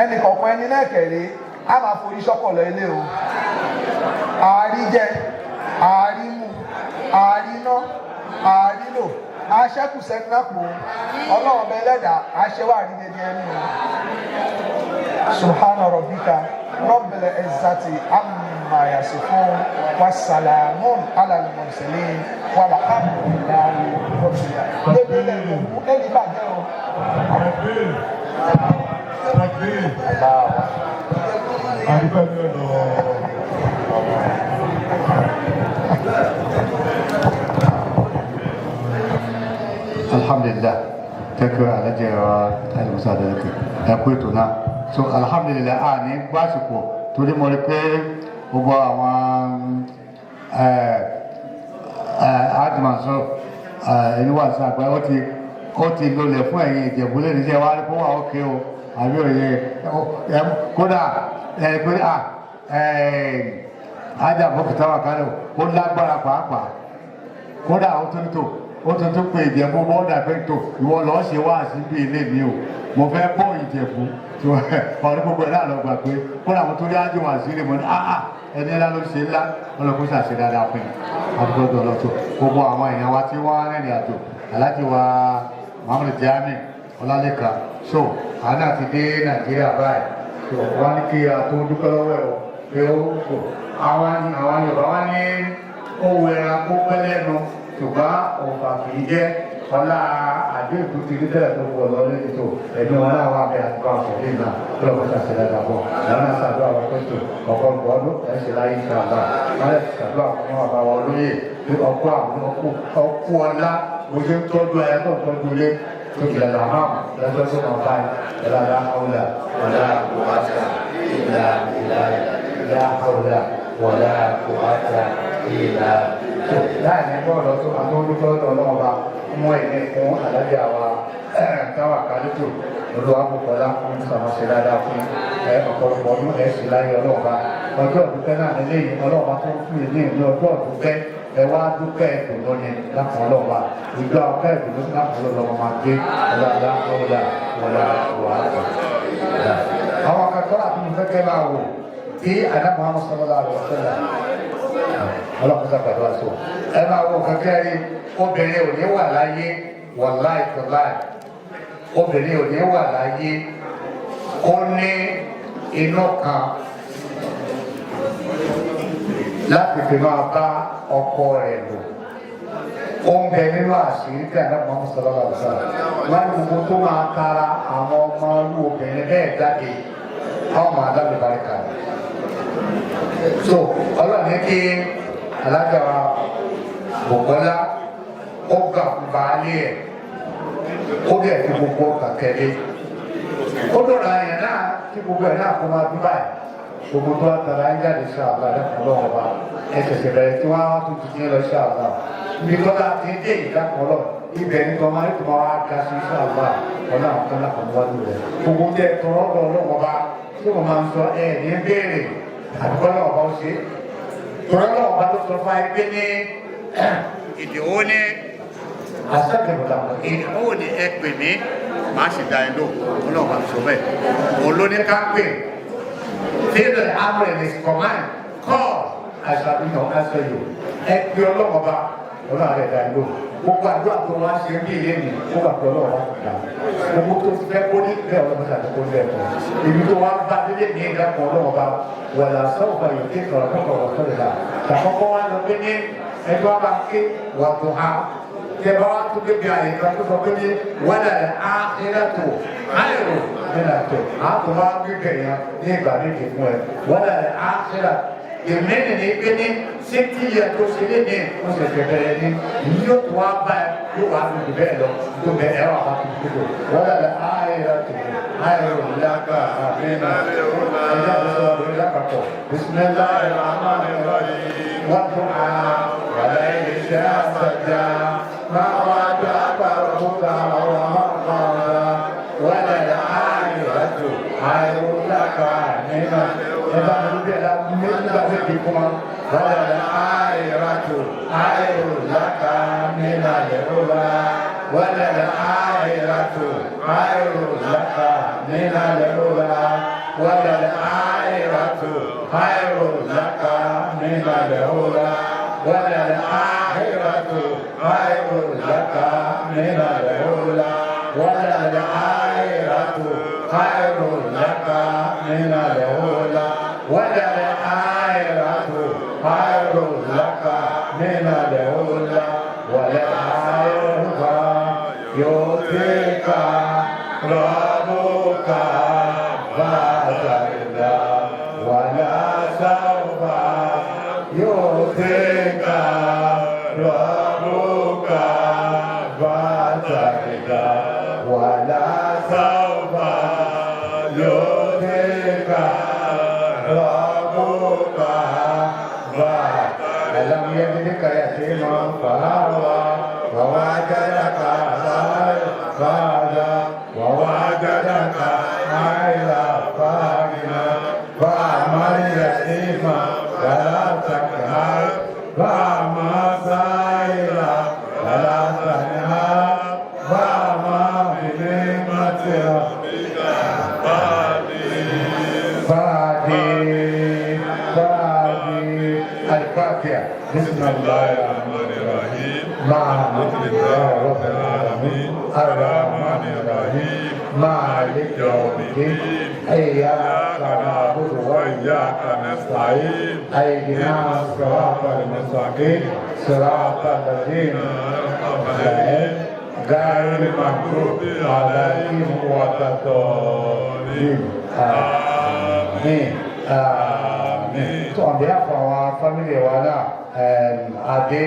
Ẹnì kọ̀ọ̀kan ẹni náà kẹ̀rẹ́ a máa forí sọ́kọ̀ lọ ilé o. Àárí jẹ, àárí mu, àárí ná, àárí lò, aṣẹ́kù sẹ́nu náà pò. Ọlọ́run ọba ẹlẹ́dàá aṣẹ́wà rí dédé ẹni o. Subhana rabbika rabbil izzati amma yasifun, wasalamun ala al-mursalin, walhamdulillahi rabbil alamin. Débi ilẹ̀ ìlú ẹni bàjẹ́ o. Takbir. Takbir. Adúpẹ́ ní ọ̀dọ̀ Alhamdulillah, tẹ́kọ̀ alájẹ wa alimusa adeleke, ẹ kú ètò náà. So alhamdulillah, a ní gbàsìkò torí mo rí pé gbogbo àwọn adùnmọ̀sọ ẹni wà sí àgbà ó ti lọlẹ̀ fún ẹ̀yin Ìjẹ̀bú lè ní sẹ́ wá rí fún wa ókè o, àbí òye? Kódà ẹ pé Ájà bókítà wà kálẹ̀ ó lágbára pàápàá. Kódà ó tún tò ó tún tún pé Ìjẹ̀bú bọ́ọ̀dà pé tó ìwọ lọ́ọ́ ṣe wá sí bí ilé mi o, mo fẹ́ bọ́ Ìjẹ̀bú ọ̀rẹ́ gbogbo ẹ̀ náà lọ gbà pé kódà mo tún rí ájò wá sí ilé mo ní áá ẹni ńlá ló ṣe ńlá ọlọ́kùnrin ṣàṣe dáadáa fún yín. Àdúgbò ọlọ́tọ̀ gbogbo àwọn èèyàn wa tí wọ́n rìnrìn àjò, Aláàjì wa Muhammadu Jami Ọlálẹ́kan, so àwọn náà ti dé Nàìjíríà báyìí. So wọ́n ní kí a tó dúpẹ́ lọ́wọ́ ẹ̀ o pé ó kò àwọn Yorùbá wá ní owó ẹranko pẹ́ lẹ́nu, ṣùgbọ́n òǹfà kì í jẹ́ ọlá àdéhùn tó ti rí tẹ́lẹ̀ tó wọ̀ lọ lórí tó ẹ̀mí wọn náà wà bẹ́ẹ̀ àti báwọn ṣẹlẹ̀ náà lọ́kọ̀ ṣàṣẹ dáadáa bọ̀ lọ́nà ṣàdúrà wọn pé tó ọ̀pọ̀lọpọ̀ ọdún ẹ̀ ṣe láyé ṣàlá wọn lè ṣàdúrà fún bàbá wọn lóye pé ọkọ àwọn ọkọ ọlá bó ṣe ń tọ́jú aya tó ń tọ́jú ilé tó ti lẹ́la hàn lọ́jọ́ tó máa báyìí lọ́la haúlà wọlá quwwata ìlà ìlà ìlà haúlà wọlá quwwata ìlà. Láì ní bọ́ọ̀lù tó àtúndúkọ́ lọ́wọ́ bá mú ẹ̀mí fún alájà wa táwa kálítò olúwàbùkọ́lá ń sàmọ́sẹ̀ dáadáa fún ẹ ọ̀pọ̀lọpọ̀ ọdún ẹ̀ sì láyé ọlọ́ọ̀bá. Ọjọ́ ìdúpẹ́ náà nílé yìí, ọlọ́ọ̀bá tó ń fún yìí ní ìlú ọjọ́ ìdúpẹ́, ẹ wá dúpẹ́ ìdùnnú ni lápò ọlọ́ọ̀bá ìjọ ọpẹ́ ìdùnnú lápò ọlọ́ọ̀bá máa gbé ọlọ́ọ̀lá ọ̀là wọlá wàhálà. Àwọn akẹ́kọ̀ọ́ àti mọ̀fẹ́kẹ́ máa wò tí àdàmọ́ àwọn sọ́lọ́lá rẹ̀ sọ́lá ọlọ́run sàgbàdo àṣọ ẹ máa wo kankan rí. Obìnrin ò ní wà láyé, wàláì tọ́láì, obìnrin ò ní wà láyé kó ní inú kan láti fi máa bá ọkọ rẹ̀ lò. Ó ń bẹ nínú àṣírí tí àná mọ́ sọlọ́lá ọ̀sán wọn ní gbogbo tó máa tara àwọn ọmọ irú obìnrin bẹ́ẹ̀ jáde, àwọn ọmọ alábìbáríkà rẹ̀. So ọlọ́run ní kí alága wa Bùkọ́lá ó gbà fún baálé ẹ̀, ó bẹ̀ fi gbogbo ọkàn tẹ̀lé. Ó dọ̀rọ̀ àyàn náà kí gbogbo ẹ̀ náà kó máa dún báyìí, gbogbo tó wá tara ń jáde ṣáàlà lẹ́kọ̀ọ́ lọ́wọ́ wa. Ẹ ṣẹ̀ṣẹ̀ bẹ̀rẹ̀ tí wọ́n á tún ti dín lọ ṣáàlà ibi tọ́lá ti ń dé ìdákọ̀ọ́ lọ ibẹ̀ ní tọ́ máa ń tó máa wá ga sí ṣáàlà ọ̀nà àwọn tó lápá níwájú rẹ̀. Gbogbo tẹ tọrọ lọ lọ́wọ́ bá tí mo máa ń sọ ẹ ní béèrè àdúgbò náà bá ó ṣe tọrọ lọ́wọ́ bá ló sọ fún ayé ní ìdìwọ́ ní asẹ́gbẹ̀bọ̀dà ìdìwọ́ ní ẹ pè mí, màá sì dá ẹ lò. Ọlọ́run bá sọ bẹ́ẹ̀, òun ló ní ká pè. Favour Amrin is command, call, I shall be your answer you. Ẹ pè ọlọ́run ọba, ọlọ́run àrẹ dá ẹ lò. Gbogbo àdúrà tó wá ṣe ń bí ilé mi ó gbà pé ọlọ́run wá ti dà gbogbo tó ti fẹ́ kó ní bẹ́ẹ̀, ọlọ́run ṣàti kó ní ẹ̀kọ́ ibi tó wá bá délé ní ìdákan ọlọ́run ọba wàlà sọ́ọ̀fà yìí ké kọ̀ọ̀rọ̀ kọ̀ọ̀rọ̀ sọ̀rọ̀ la tàkọ́kọ́ wá lọ pé ní ẹjọ́ wa bá ké wà tó ha tẹ̀bá wa tó débi àyè kan tó sọ pé ní wàlà àkírẹ́tò àìrò nínú àtọ̀ àtọ̀ wá gbígbẹ̀ yẹn ní ìgbà méjì fún ẹ wàlà àkírẹ́ ìmẹ́rin ní pé ní sétí yẹ tó ṣe lé ní o ṣẹ̀ṣẹ̀ bẹ̀rẹ̀ ní yóò tó wá bá ẹ yóò wá lójú bẹ́ẹ̀ lọ tó bẹ ẹ wà bá tó tó wàlà àìrẹ́tò àìrò lágbà àbínà ẹ̀yà tó sọ lórí lápapọ̀ bisimilayi rahman rahim wà tó a wàlá ilé iṣẹ́ àṣàjà máa wá dá àpárọ̀ tó ta ọ̀rọ̀ ọ̀rọ̀ wàlá àìrẹ́tò àìrò lágbà àbínà ẹ̀bá mi bí ẹ̀dá nígbà tó di kún wa wàlá àìrẹ́tò àìrò lágbà àbínà lẹ́rọ̀lá wàlá àìrẹ́tò àìrò lágbà àbínà lẹ́rọ̀lá wàlá àìrẹ́tò àìrò lágbà àbínà lẹ́rọ̀lá wàlá àìrẹ́tò àìrò lágbà àbínà lẹ́rọ̀lá wàlá àìrẹ́tò àìrò lágbà àbínà lẹ́rọ̀lá wàlá àìrẹ́tò àìrò lágbà àbínà lẹ́rọ̀lá wàlá àìrò yóò ربك فترضى ولا سوف يؤتيك ربك فترضى ولا سوف يؤتيك ربك ألم يجدك يتيما فآوى ووجدك فهدى ووجدك عائلا فأغنى فأما اليتيم ولا تقهر وأما سائلا ولا تنهر وأما بنعمة ربك فحدث. فادي فادي. الفاتحة. بسم الله الرحمن الرحيم. الحمد لله رب العالمين الرحمن الرحيم مالك يوم الدين إياك نعبد وإياك نستعين اهدنا الصراط المستقيم صراط الذين أنعمت عليهم غير المغضوب عليهم ولا الضالين. آمين آمين. So on behalf of our family wa náà, Adé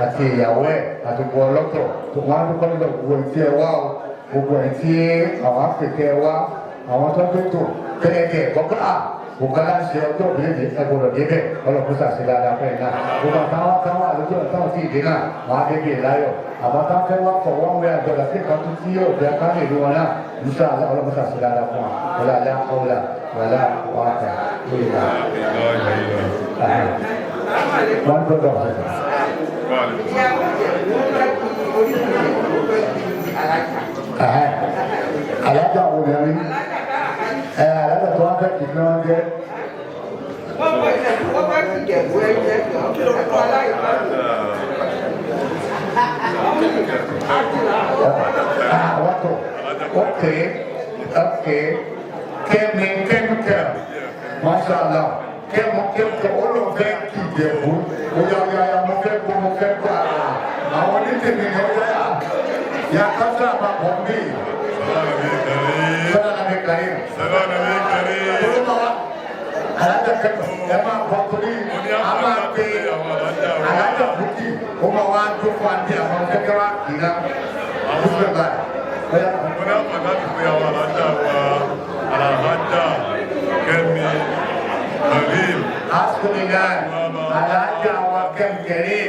àti ìyàwó ẹ̀ àti gbogbo ọlọ́tọ̀ tó wọ́n á dúpẹ́ lọ́dọ̀ gbogbo ẹ̀ tí ẹ wá o, gbogbo ẹ̀ tí àwọn afẹ́kẹ́ wá, àwọn tó ń tó tò kẹ́kẹ́ gbọ́gbọ́ à Bùkọ́lá ṣe ọjọ́ òbí lè ẹ gbọ́dọ̀ débẹ̀. Ọlọ́kùnrin ṣàṣẹ dáadáa fẹ́ náà. Gbogbo àtàwọn táwọn àlejò táwọn tí ìdí náà wọ́n á débi láyọ̀. Àmọ́ táwọn fẹ́ wá kọ̀ wọ́n wẹ́ àjọyọ̀ sí kan tó tí yóò fẹ́ ká lè rí wọn náà níṣà. Ọlọ́kùnrin ṣàṣẹ dáadáa fún wa. Wọlé alẹ́ àkọọ́lá wọlé wàhálà lórí wa. Wọ́n gbọ́dọ̀ ọ̀sẹ̀. Ìyàwó Ìjẹ̀bú fẹ́ kí orílẹ̀ èdè fẹ́ kí alájà. Alájà wo ni a rí? Alájà kára kárí. Ẹ alájà tó wá fẹ́ kí kí wọ́n jẹ́. Wọ́n fẹ́ Ìjẹ̀bú, wọ́n fẹ́ kí Ìjẹ̀bú ẹ jẹ́ ẹ̀kọ́ aláìbá. Ah, wọ́tò. Okay. Kẹ́mi kẹ́míkẹ́. Masha Allah. Kẹ́mu kẹ́míkẹ́ olùfẹ́ kì í jẹ̀bú. Oya oya oya, mo fẹ́ kó mo fẹ́ kó. Àwọn onítèmi ni ó yá. Yàtọ̀ àpapọ̀ mí. Sọ́dọ̀ nàbí kàrí. Olúwa alájà kẹ́kọ̀ọ́ ẹ máa bọ̀ torí a máa pe alájà bùkì, ó máa wá tó fún àti àwọn kẹ́kẹ́ wá kì í ná. Bísímillah. Oya. Mo ní àǹfààní láti pe àwọn alájà wa, Alájà Kẹ́mi Karim. Alhamdulillah, alájà wa kẹ́kẹ́rẹ́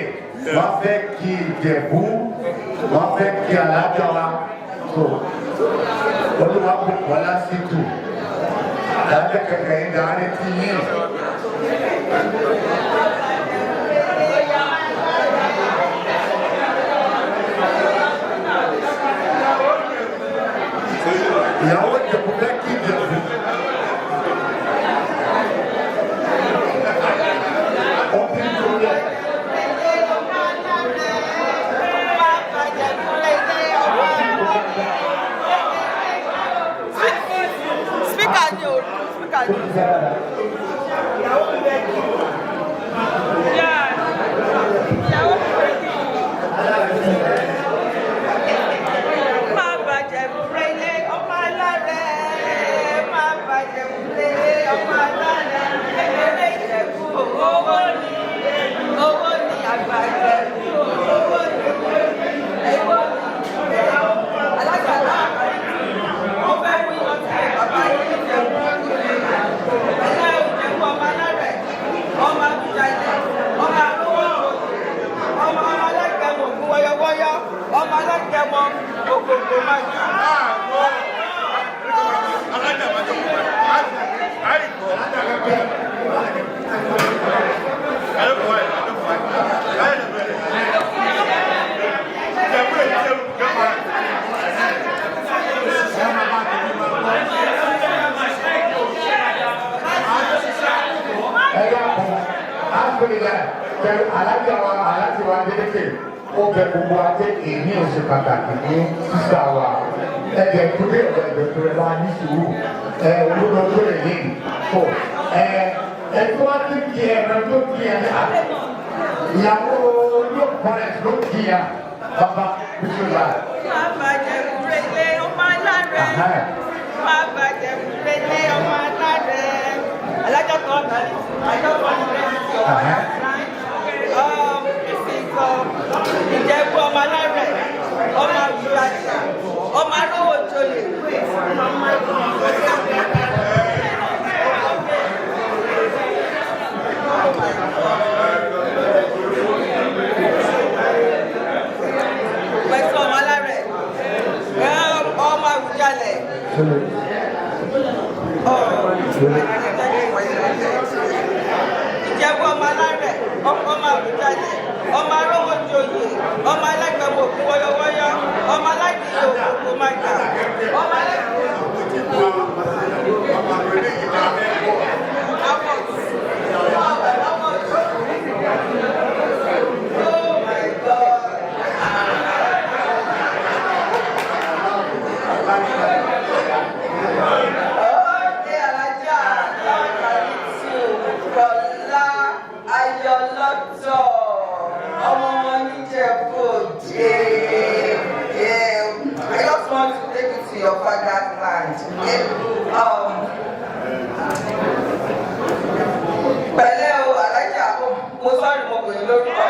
wọ́n fẹ́ kí Ìjẹ̀bú, wọ́n fẹ́ kí alájà wa tó olúwa kò kọ́lá sí tù alájà kẹ́kẹ́ yìí dáa ní ti yín. Ìyàwó Ìjẹ̀bú fẹ́ kí Ìjẹ̀bú. Ó ti ń tó lẹ̀. Speaker ni o, speaker ni. Ìyàwó mi fẹ́ kí. Ìyàwó mi fẹ́ kí. Má bàjẹ́ búrẹ́lẹ́ ọmọ alárẹ̀. Má bàjẹ́ búrẹ́lẹ́ ọmọ alárẹ̀. Kékeré Ìjẹ̀bú owó ni owó ni, àgbà Ìjẹ̀bú owó ni owó ni. Alágbàlá mo fẹ́ wí ọtí bàbá yìí Ìjẹ̀bú ẹ̀yà Ìjẹ̀bú ọmọ alárẹ̀, ọmọ àbújalẹ̀, ọmọ àrówó, ọmọ alágẹmọ ògún wọyọwọyọ, ọmọ alágẹmọ ògògò máa jù. Ẹ dákun, alhamdulillah, pẹ̀lú alájà wa, alájà wa Adélékè, ó bẹ gbogbo adé èmi ò ṣe pàtàkì ní sísá wa. Ẹ̀jẹ̀ torí ẹ̀jẹ̀ ẹ̀jẹ̀ torí ẹ̀ bá ní sùúrù ẹ̀ olódò lè ní tó ẹ̀ ẹ̀ tó wá ti kí ẹ̀ ẹ̀ tó kí ẹ̀ ní ìyàwó yóò kọ́rẹ̀ ló kí ẹ̀ bàbá bisimilá. Má bàjẹ́ búrẹ́lẹ́ ọmọ alárẹ̀. Má bàjẹ́ búrẹ́lẹ́ ọmọ alárẹ̀. Alájà kan kàlí, àjọ kan ní bẹ́ẹ̀ Ìjẹ̀bú ọmọ alárẹ̀, ọmọ àwùjáde, ọmọ arówó jolè. Pẹ̀sẹ̀ ọmọ alárẹ̀, ọmọ àwùjalẹ̀. Ìjẹ̀bú ọmọ Àwùjalẹ̀, ọmọ arówójoyè, ọmọ alágbàmọ̀ òkú wọ́yọ́wọ́yọ́, ọmọ alágbèyè òkòkò má gbà, ọmọ alágbèyè. Oh my God. Okay, Alhaja Tawakalitu Kọlá Ayọ̀lọ́tọ̀, ọmọ wọn níjẹ̀bú Òde. Yeah, I just want to take you to your father's land. Okay? Pẹ̀lẹ́ o, Alhaja, mo sọ́ọ̀rì, mo pè é lórúkọ.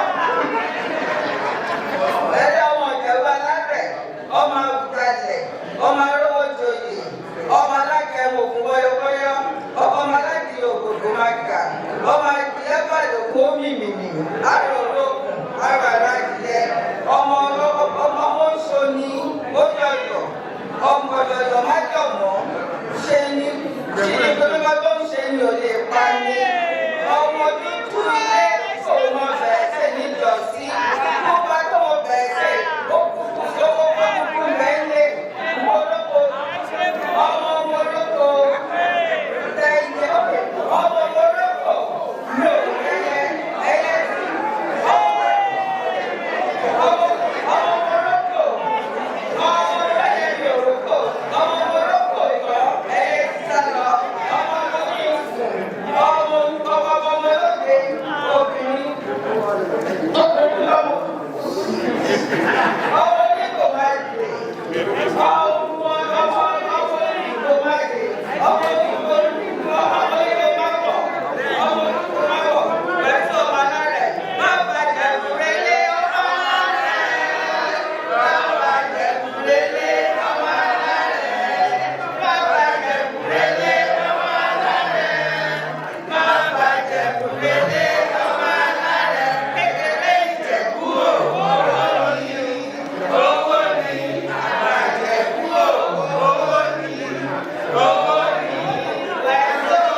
Pẹ̀lẹ́, ọmọ Ìjẹ̀bú alárẹ̀, ọmọ Àwùjalẹ̀, ọmọ arówójoyè, ọmọ alágẹmọ ògùn wọyọwọyọ, ọmọ aládìyẹ ògògò máa gà, ọmọ adìyẹ bàlòkó mìmìmì, àrò olókùn, àrò aládìyẹ, ọmọ ọmọ ń so ní ó yọyọ, ọmọ yọyọ má jọmọ, ṣe ni ṣe ni gbogbo tó ń ṣe ni ò lè pa ni, ọmọ dúdú ilé kò mọ bẹ́ẹ̀ ṣe níjọ́sí, kó bá tó mọ bẹ́ẹ̀ ṣe ó kúkú tó kókó kúkú mẹ́lẹ̀ mọ́lọ́kọ, ọmọ mọ́lọ́kọ tẹ̀yẹ, ọmọ mọ́lọ́kọ lò ẹyẹ ẹyẹ, ọmọ ọmọ ọmọ mọ́lọ́kọ, ọmọ ẹyẹ yòrókò, ọmọ mọ́lọ́kọ ìtọ́ ẹyẹ sálọ, ọmọ ọmọ ọmọ ọmọ ọmọ lóde obìnrin obìnrin lọ́mọ ọmọ oníkò máa dè, ọmọ ọmọ ọmọ oníkò máa dè, ọmọ oníkò, ọmọ oníkò máa bọ̀, ọmọ oníkò máa bọ̀ pẹ̀lú ọmọ alárẹ̀, má bàjẹ́ kúrẹ́lé ọmọ alárẹ̀, má bàjẹ́ kúrẹ́lé ọmọ alárẹ̀, má bàjẹ́ kúrẹ́lé ọmọ alárẹ̀, má bàjẹ́ kúrẹ́lé ọmọ alárẹ̀, kékeré Ìjẹ̀bú owó ní, owó ní, àbàjẹ̀kú owó ní, owó ní, pẹ̀lú.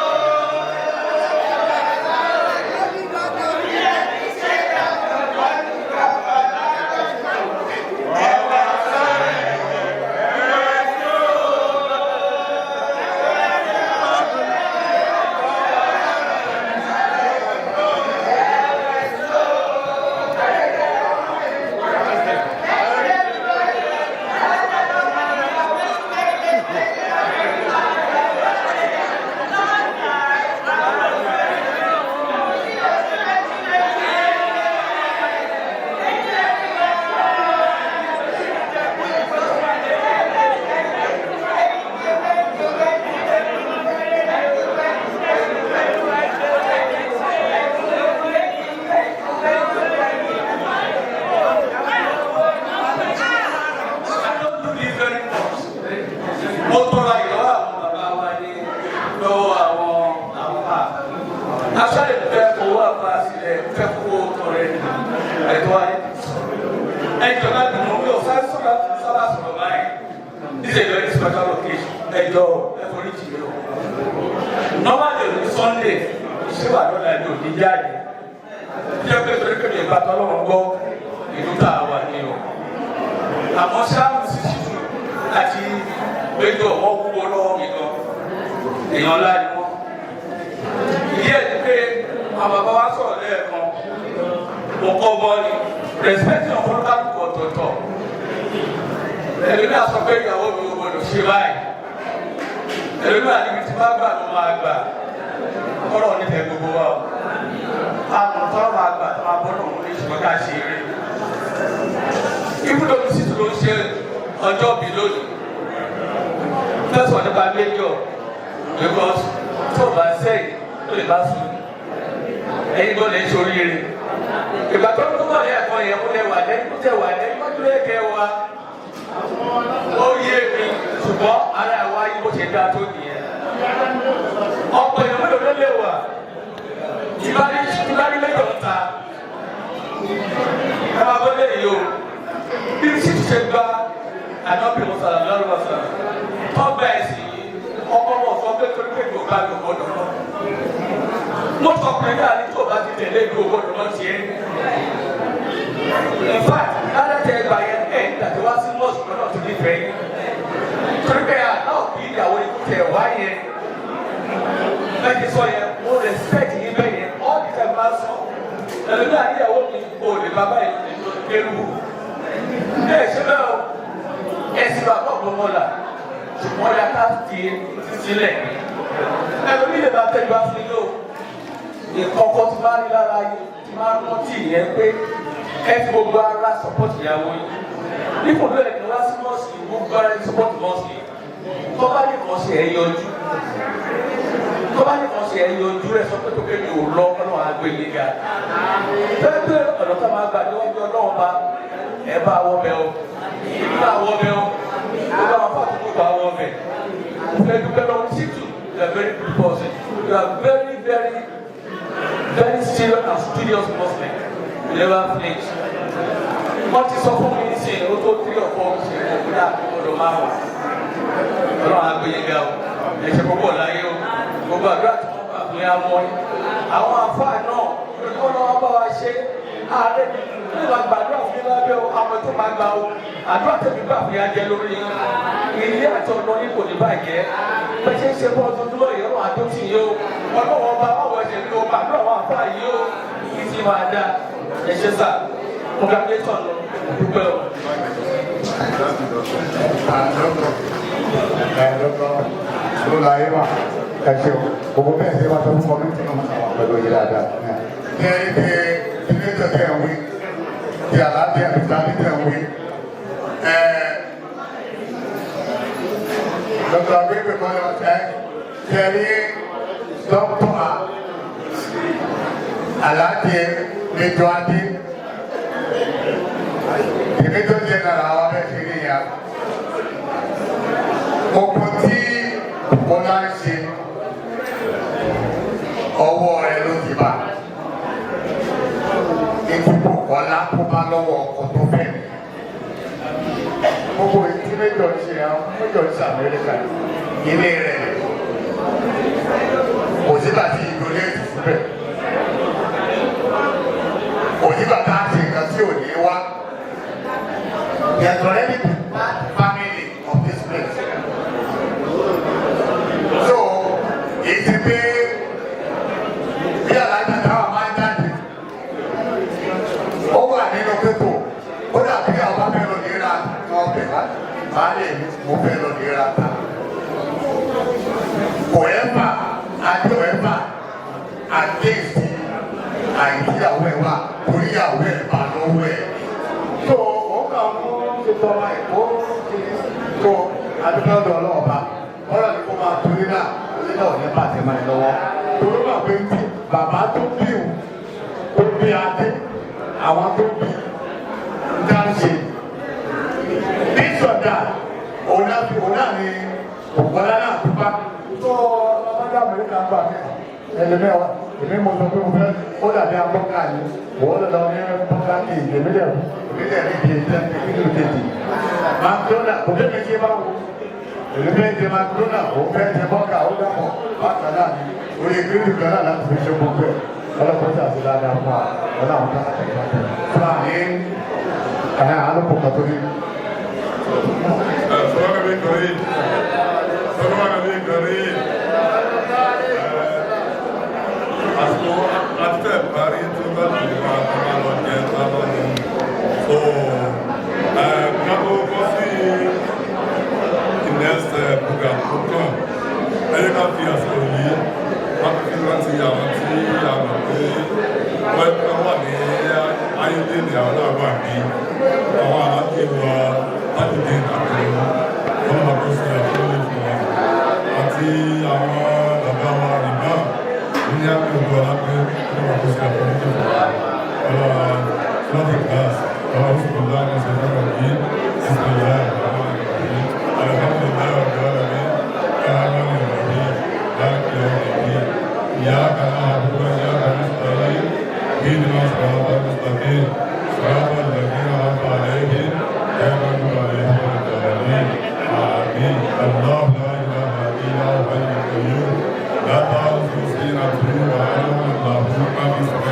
I don't do this very much. Mo tọrọ ìlọ́wọ́ àwọn bàbá wa ní lọ́wọ́ àwọn àfà. Aṣáájú fẹ́ fowó àfà sílẹ̀, fẹ́ fowó tọrẹ ẹ̀tọ́ ayé. Ẹjọ́ náà dùn mí ò sáré sọ̀rọ̀ sábà sọ̀rọ̀ báyìí. This is a very special occasion. Ẹjọ́ ẹ̀fọ́rí jì mí o. Normally on Sunday, ìṣèwà lọ́la ní òní jáde. Bí ẹ pé torí pé mi ò bá tọ́lọ́run gbọ́ ìlú tá a wà ní o, àmọ́ sáàmù sísìtù àti péjọ wọ́n wúwo lọ́wọ́ mi gan, èèyàn ńlá ni wọ́n. Ìdí ẹ̀ ni pé àwọn bàbá wa sọ̀rọ̀ lẹ́ẹ̀kan, mo kọ́ mọ́ ni respect ọ̀pọ̀lọpọ̀ ọ̀tọ̀ọ̀tọ̀. Ẹlòmíà sọ pé ìyàwó mi ò gbọdọ̀ ṣe báyìí, ẹlòmíà níbi tí bá gbà ló máa gbà. Kọ́rọ̀ nífẹ̀ẹ́ gbogbo wa o, àmọ́ tọ́rọ̀ máa gbà tó máa bọ́ lòun ní, ṣùgbọ́n ká ṣe eré ibùdó mi sì tún ló ń ṣe ọjọ́ bí lónìí. Fẹ́sọ̀ nípa major, because tó o bá sẹ́yìn ó lè bá sùn, ẹ̀yin tó lè ṣoríire. Ìgbà tó ń tó wà ní ẹ̀kọ́ yẹn, ó lè wà lẹ́yìn, ó tẹ̀ wà lẹ́yìn wájú lẹ́kẹ̀ẹ́ wa, ó yé mi, ṣùgbọ́n ara ẹ̀ wá yí bó ṣe dáa tó nìyẹn. Ọ̀pọ̀ èèyàn mélòó ló lè wà ìbárí mẹ́jọ ń ta ẹ máa bọ́ lẹ́yìn o. Bí tí ṣe gba ànábì mọ̀sálà lọ́rùn mọ̀sálà tọ́gbà ẹ̀sìn yìí, ọkọ wọn sọ pé torí pé kò bá mi ò gbọdọ̀ lọ. Mo sọ pé náà ní tó bá ti tẹ̀lé ìlú ògbọ́dọ̀ mọ́ tiẹ̀. In fact, ládàtẹ̀ ẹgbà yẹn ẹ̀ ń tàbí wá sí mosque lọ́nà tó nífẹ̀ẹ́ yín. Torí pé àná kì í ìyàwó ikú tẹ̀ wá yẹn. Bẹ́ẹ̀ ti sọ yẹn, mo respect yín bẹ́ẹ̀ yẹn, all the time máa sọ. Ẹlòmí àyẹ̀wò mi ò lè bá báyìí lérú. Bẹ́ẹ̀ ṣe bẹ́ẹ̀ o, ẹ̀sìn bàbá ògbómọ̀lá, ṣùgbọ́n ya ká fi sílẹ̀. Ẹlòmí lè máa tẹ́jú wá fún yín o. Ìkọ̀kọ̀ tí máa rí lára yín, tí máa rántí yẹn pé ẹ fi gbogbo ara support ìyàwó yín. Ipò lóye kí wá sí mosque, gbogbo ara yín support mosque. Tó bá ní kàn ṣe ẹ yọjú. Tó bá ní kàn ṣe ẹ yọjú rẹ̀ sọ pé tó kéde ò lọ ọlọ́run á gbé yín ga. Fẹ́ẹ́ pé ọ̀nà tó máa gbà níwájú ọlọ́run bá ẹ bá wọ bẹ o. Ìlú bá wọ bẹ o. Gbogbo àwọn fàtúkù bá wọ bẹ. Mo fẹ́ dúpẹ́ lọ́wọ́ Títù, you are very good person. You are very, very, very serious and studious Muslim. You never flinch. Wọ́n ti sọ fún mi nísìnyí, ó tó 3 or 4 weeks ago, kó dáa kó gbọdọ̀ máa wà. Ọlọ́run á gbé yín ga o. Ẹ̀ṣẹ̀ púpọ̀ láyé o. Gbogbo àdúrà tí wọ́n gbà fún yá mọ́ yín. Àwọn àfáà náà, olùkọ́ náà wọ́n bá wa ṣe. Ààrẹ ní ma gbàdúrà fún yín lábẹ́ o, àwọn tó máa gbà o. Àdúrà tẹ̀mí gbà fún yá jẹ́ lórí yín. Ilé àti ọ̀nà yín kò ní bàjẹ́. Bẹ́ẹ̀ ṣe ń ṣe fún ọdún dúró yìí, ọlọ́run àdó tì yín o. Ọlọ́run ọba báwo ṣe ní o, gbàdúrà àwọn àfáà yìí o. Kí ti máa dá. Ẹ ṣe sà. Congratulations, dúpẹ́ o. Ẹ̀ẹ́dọ́gbọ́n ló la yé wa, ẹ ṣeun. Gbogbo bẹ́ẹ̀ ṣe wá sọ fún community náà wà pẹ̀lú yìí dáadáa. Ní ẹni tí ilé tẹ̀tẹ̀ ń wí tí àlàáfíà ìtàlí tẹ̀ ń wí, Dr. Agbègbè kọ́lé ẹ̀ tẹ̀lé Dr. Aláàjì Major Adé, the Major General àwọn abẹ́ ṣe ní ìyá. Gbogbo tí Bọ́lá ń ṣe, ọwọ́ rẹ̀ ló ti bá. Ìdìbò Bọ́lá tó bá lọ́wọ́ ọkọ̀ tó fẹ́ mi. Gbogbo ìdí Major ṣe, àwọn Major ṣe Amẹ́ríkà, ilé rẹ̀ kò sígbà tí ìdólé síbẹ̀. Kò sígbà tá a ṣe nǹkan tí ò ní wá. There is already the bad family of this place. So, èyí ti pé bí alájà táwọn máa ń jáde, ó wà nínú pépò, ó dàbí àwọn bá fẹ́ lọ ní ra ọbẹ̀ baálé mi, mo fẹ́ lọ ní ra ta. Kò ẹ́fà, adé ò ẹ́fà, against àìsíyàwó ẹ̀ wà, toríyàwó ẹ̀ bá lọ́wọ́ ẹ̀. So, ó kàn mú ṣètò ọmọ ẹ̀ kó ṣe tó adúgbò ọlọ́ọ̀ba. Ọ̀rọ̀ ni kó máa torí náà, ilé náà ò ní bàjẹ́ máa ń lọ́wọ́. Torí náà pé tí bàbá tó bí òun, tó bí adé, àwọn tó bí ń dá ṣe. This or that, òun náà fi òun náà ni ògbọ́lá náà tó bá. Tó ọlọ́dẹ Amẹ́ríkà gbà mí. Ẹlẹ́mẹ̀wá, èmi mo sọ pé mo fẹ́ ó dàbí abọ́ká ni, wọ́n lọ ní bọ́ká ní èmi dẹ̀ ní ìdí ẹ̀jẹ̀ nínú tètè. McDonald, kò dé mi ṣe bá wo. Èmi fẹ́ jẹ McDonald, òun fẹ́ jẹ bọ́ká, ó dàpọ̀ bákan náà ni orí gírídì kan náà láti fi ṣe gbogbo ẹ̀. Ọlọ́pàá ṣe àṣẹ dáadáa fún wa, ọlọ́run ká àtẹ̀yìnbá. Fúlàní ẹ̀hẹ́n alùpùpù kan tó ní. صلى النبي الكريم، صلى النبي الكريم. Àsìkò àti fẹ́ parí tó bá ti wà tó máa lọ jẹ tó bá lọ mú. So, ká tó bọ́ sí the next program tó kàn, ẹ jẹ́ ká fi àsìkò yìí ká fi rántí àwọn tí a mọ̀ pé wọ́n wà ní ayédè àwọn náà wà ní àwọn aláàjì wa láti àti wọn máa kó sí àkọọ́lẹ̀ fún wa àti àwọn bàbá wa rìbá ní àgbègbè ọlápẹ́ wọn máa kó sí àkọọ́lẹ̀ fún wa ọlọ́wà lọ́dí glass àwọn oṣù láàrin ìṣẹ̀lẹ̀ yìí. Bismillah ar-Rahman ar-Rahim. Alhamdulillah rabbil alamin. Ar-Rahman ar-Rahim. Maliki yawmiddin. Iyyaka na'budu wa iyyaka nasta'in. اهدنا الصراط المستقيم، صراط الذين أنعمت عليهم غير المغضوب عليهم ولا الضالين. آمين. الله لا إله إلا هو الحي القيوم، لا تأخذه سنة ولا نوم، له ما في السماوات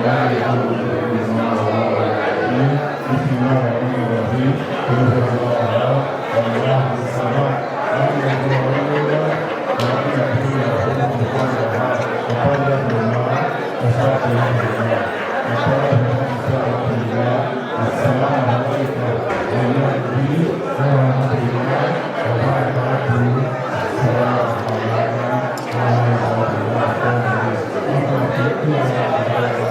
آله بسم الله الرحمن الرحيم. قل هو الله أحد، الله الصمد، لم يلد ولم يولد ولم يكن له كفوا أحد. وقال الله وصلى الله وقال الله. السلام عليكم ورحمة الله وبركاته. السلام عليكم ورحمة الله وبركاته.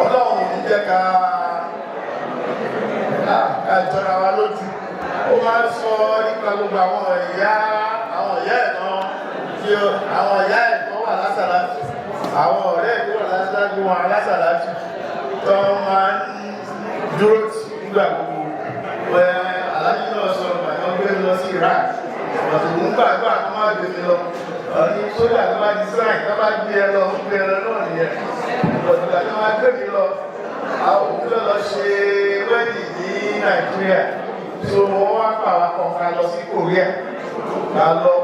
Ọlọ́run ní jẹ́ ká jọra wa lójú. Ó máa ń sọ nípa gbogbo àwọn ìyá ẹ̀ kan tí àwọn ìyá ẹ̀ tó wà lásàlátù, àwọn ọ̀rẹ́ ẹ̀ tó wà lásàlátù, wọn alásàlátù tó máa ń dúró tì nígbà gbogbo. Ẹ aláàjì náà sọ àyàn gbé mi lọ sí Iraq, ọ̀sùn ń gbàgbọ́ àkọ́ máa gbé mi lọ ọ̀ní sójà tó bá di sáì tó bá gbé ẹ lọ, gbé ẹ lọ náà nìyẹn. Ọ̀dùnkà tó máa gbé mi lọ, àwọn òun fẹ́ lọ ṣe wedding ní Nàìjíríà, so wọ́n wá pa àwọn kan ká lọ sí Korea, ká lọ.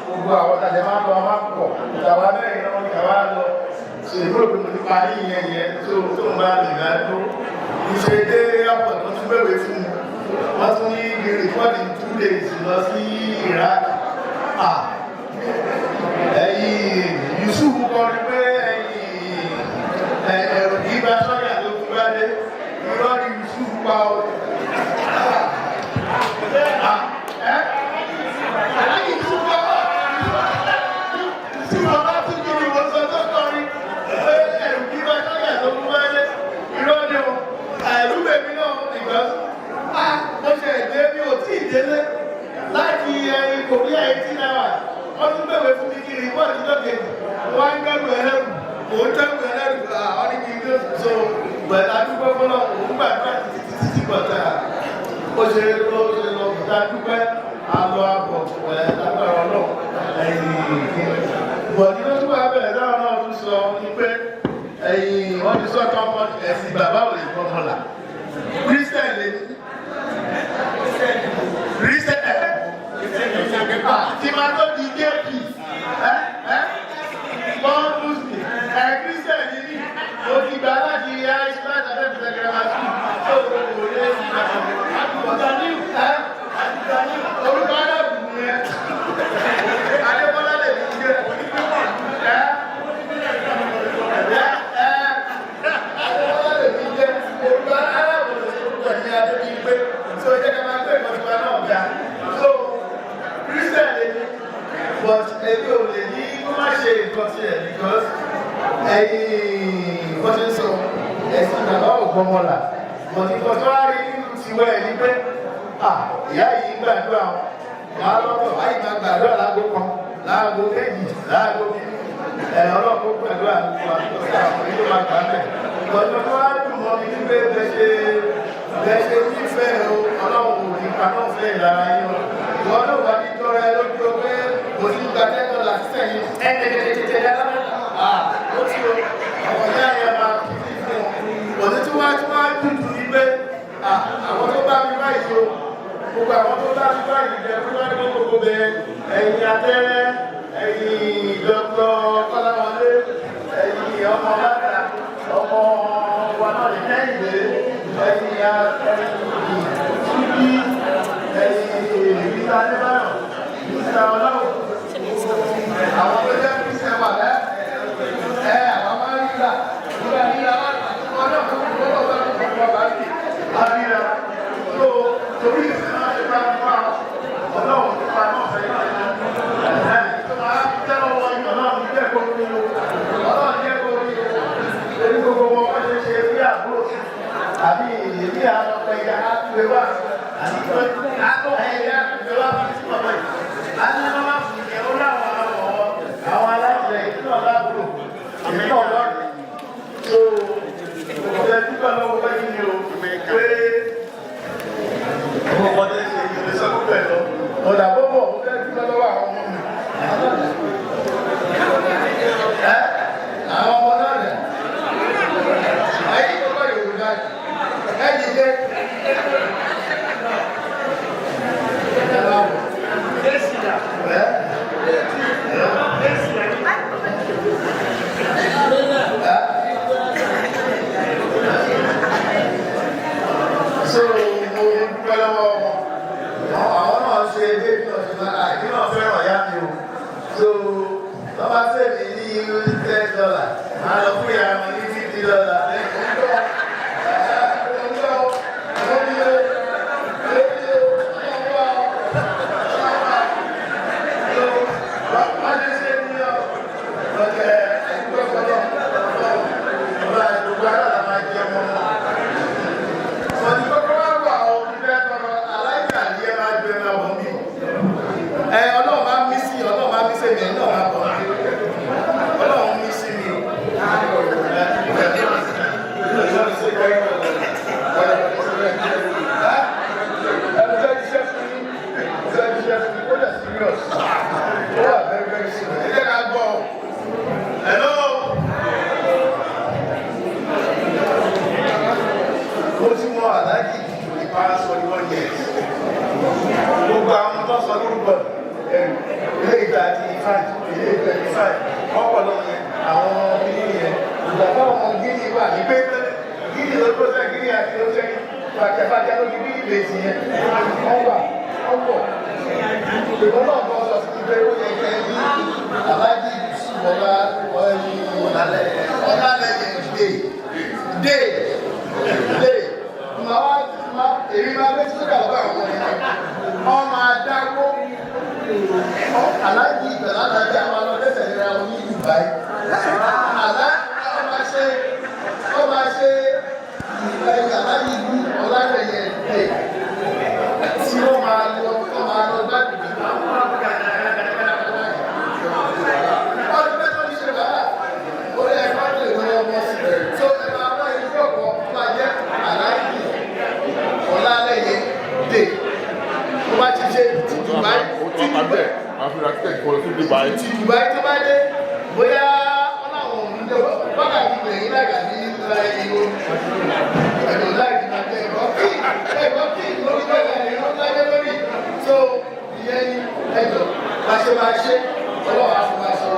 Gbogbo àwọn tàbí máa ń lọ máa pọ̀, ìtàwá mẹ́rin náà ní káwá lọ. So ìgbúrò pé mo ti parí ìyẹn yẹn tó ń bá mi gbà dúró ìṣe dé airport, wọ́n tún bẹ̀rẹ̀ fún mi, wọ́n tún ní the report in 2 days lọ sí Iraq. Ah, ẹ̀yìn Yusuf kọrin pé ẹ̀yìn ẹ̀rù kìí bá sọ́yà ló fi bá dé. Irọ́ ni Yusuf pa o. Aláàjì Yusuf pa Yusuf ọba tún kí ni mo sọ tó kọrin pé ẹ̀rù kìí bá sọ́yà tó fi bá dé. Irọ́ ni o. Ẹ̀rù bèmí náà ìgbà mo ṣe èdè mi ò tí ì délé láti ẹyin Korea 18 hours, wọ́n tún bẹ̀rẹ̀ fún mi kiri bọ́ọ̀lù ìjọ kejì, wọ́n á ń gbẹ́rù ẹlẹ́rù, mò ń tẹ́rù ẹlẹ́rù. Àwọn ní kí n tó so bẹ̀rẹ̀ adúgbò fọlọ́ òun gbàdúrà títí títí bọ̀tà ó ṣe ló ṣe lọ bọ̀tà dúpẹ́ àlọ́ àbọ̀ ẹ̀ lágbára Ọlọ́run. Ẹ̀yìn bọ̀dí ló tún wà bẹ̀rẹ̀ láwọn náà tún sọ ní pé ẹ̀yìn wọ́n ti sọ́tọ̀ ọmọ ẹ̀sìn bàbá ò lè gbọ́mọ là. Christian lè Christian ẹ̀ tí máa tó di jp ẹ ẹ born Muslim ẹ Christian ní ní o ti gbà láti high school, láti abẹ́fẹ́ grammar school tó o kò lè ẹ orúkọ aláàbò nìyẹn. Adébọ́lá lè ní jẹ́ ẹ ẹ ẹ Adébọ́lá lè ní jẹ́ orúkọ aláàbò lè orúkọ ní Adébíyí tí ó jẹ́ ká máa gbé ìkọ́jú wa náà ga. So Christian lè ní, but èmi ò lè ní kó má ṣe nǹkan tiẹ̀ because ẹ̀yìn bó ṣe ń sọ ẹ̀sìn bàbá ò gbọmọlà, but nǹkan tó wá rí nínú tiwẹ́ ẹ̀ ní pé ah, ìyá yìí ń gbàdúrà wọn máa lọ́tọ̀ báyìí, máa gbàdúrà láago 1, láago 2, láago ẹ̀ ọlọ́pàá gbàdúrà gbogbo àtúntò àwọn ìlú máa gbà mẹ́. Ọ̀dọ̀ tó wá dùn mọ́ mi ní pé bẹ́ẹ̀ ṣe nífẹ̀ẹ́ o, Ọlọ́run ò ní pa náà fẹ́ ìlara yín o. Ìwọ náà wà ní tọrọ ẹ lójú o pé kò sí gba $10 sísẹ̀yìn ẹ̀ tẹ̀tẹ̀tẹ̀tẹ̀ ó ti o àwọn ìyá yẹn máa fi sí fún ọ. Òní tí wọ́n dùn jù ní pé àwọn tó bá mi báyìí o, gbogbo àwọn tó bá mi báyìí jẹ fún wọn ní gbogbo bẹ ẹ̀yìn atẹ́rẹ́, ẹ̀yìn Dr. Kọ́láwọlé, ẹ̀yìn ọmọ bàtà ọmọ wa náà ní Kẹ́hìndé, ẹ̀yìn ẹ̀yìn Túbí, ẹ̀yìn Mr. Adébáyọ̀, Mr. Ọlọ́wọ́, àwọn tó jẹ́ Christian wà lẹ́ ẹ àwọn máa ń ríra nígbà ríra wọn náà tó kọ́ lọ́wọ́ tó kọ́ bá rí àríra tó torí ìfẹ́ náà ṣe bá fún wa. Ọlọ́run tó pa náà fẹ́ náà ẹ̀ tó máa tẹ́lọ̀ wọ Ọlọ́run jẹ́ kó rí o, Ọlọ́run jẹ́ kó rí o, torí gbogbo wọn wọ́n ṣe ṣe bí àbúrò àbí èmi àwọn ọmọ ẹ̀yà á pè wá àbí ẹ̀yà pè wá sí bàbá yìí á ní wọ́n máa fi ẹ̀ ó láwọn àwọn alátìlẹyìn tí wọ́n bá búrò èmi náà lọ́rùn tó ọ̀fẹ́ dúpẹ́ lọ́wọ́ pé kí ni o pé ọmọ ọmọdé ṣe ìgbésẹ̀ púpẹ̀ lọ ọ̀dà bọ́bọ̀. Mo fẹ́ dúpẹ́ lọ́wọ́ àwọn ọmọ mi ẹ àwọn ọmọ náà rẹ̀. ló ṣe fàjẹfàjẹ lójú bí ìbejì yẹn. Wọ́n wà ọ̀pọ̀. Ìwọ náà bọ́ sọ sí pé ó yẹ kẹ́ ní Aláàjì Yusuf Ọlá Ọlálẹ́yẹ dé dé dé. Màá wá máa èmi máa gbé sókè àlọ́ àwọn ọmọ yẹn. Wọ́n máa dáwó aláàjì ìgbàlá aláàjì àwọn alọ́dẹ́sẹ̀ nira wọn ní Dubai. Àlá wọ́n máa ṣe ẹ̀yìn Aláàjì ìlú Ọlálẹ́yẹ dé tí wọ́n máa lọ gbàgbé. Ọdún mẹ́ta ní ṣe wàhálà ó lè ẹ̀kọ́ lè wọ ọmọ sí tó ẹ máa wá ìlú ọ̀pọ̀ máa jẹ́ Aláàjì Ọlálẹ́yẹ dé. Tó bá ti ṣe ti Dubai, ti Dubai, ti Dubai tó bá dé, bóyá wọn làwọn ò ní dé wákàtí gbẹ̀yìn láìka ní ìlú ẹ̀dùn láìka máa jẹ ẹ̀kọ́ kí ẹ̀kọ́ kí lórí bẹ́ẹ̀ ẹ̀rọ láyé lórí. So ìyẹn ni ẹ̀jọ̀ bá ṣe máa ṣe ọlọ́wọ́ á fún wa ṣe.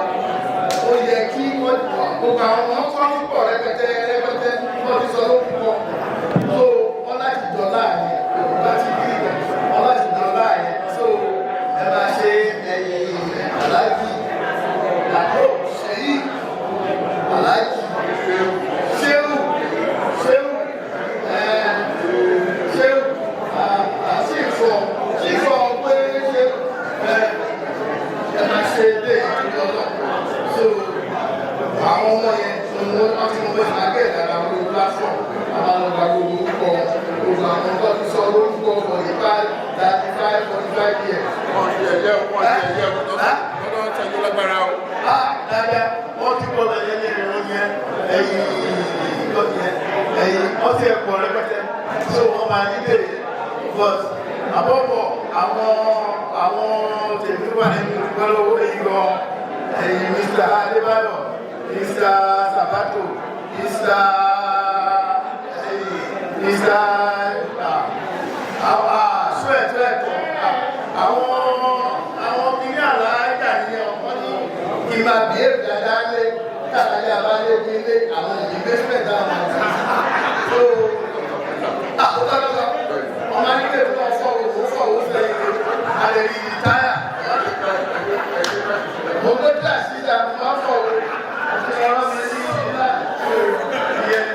Ó yẹ kí wọ́n gbogbo àwọn ọmọ kọ́ púpọ̀ rẹpẹtẹ rẹpẹtẹ, wọ́n ti sọ lórúkọ so wọ́n láti jọ láàyè Yorùbá ti bí wọ́n láti jọ láàyè. So ẹ máa ṣe ẹ̀yìn Aláàjì làkó ṣèyí Aláàjì Ṣéwù Ṣéwù Ṣéwù ṣìfọ̀ ṣìfọ̀ pé ṣéwù ẹ máa ṣe dé ìtújọ́ náà. So àwọn ọmọ yẹn wọ́n ti mọ bó ṣe máa gé ìdára lórí platform, àwọn ọmọ gbogbo orúkọ gbogbo àwọn tó ti sọ lórúkọ 45, 35, 45 years. Wọ́n ti ẹ̀yẹ, wọ́n ti ẹ̀yẹ lọ́dọ̀ tẹ́jú lágbára o. Ah, dáadáa, wọ́n ti kọ́ bẹ̀rẹ̀ ní ìrún yẹn, ẹ̀yìn ìtọ́jú yẹn, ẹ̀yìn wọ́n ti ẹ̀pọ̀ rẹpẹtẹ. So wọ́n máa ní bèrè, but àbọ̀bọ̀ àwọn tèmi wà nínú ìdúpẹ́ lọ́wọ́ èyí gan, ẹ̀yìn Mr. Adébáyọ̀, Mr. Sabato, Mr. Sweat àwọn kìíní àlàájá nìyẹn. Wọ́n ní kí n máa bí èbì dáadáa lé kàlàyé abáyé ní ilé àwọn investment àwọn so àkókò ọmọ nílé fún ọfọ owó fọ owó fẹ alẹ́ rí táyà mo gbé kíláàsì ìjà mo máa fọ owó ọ̀rọ̀ mi ní ìlà ìyẹn.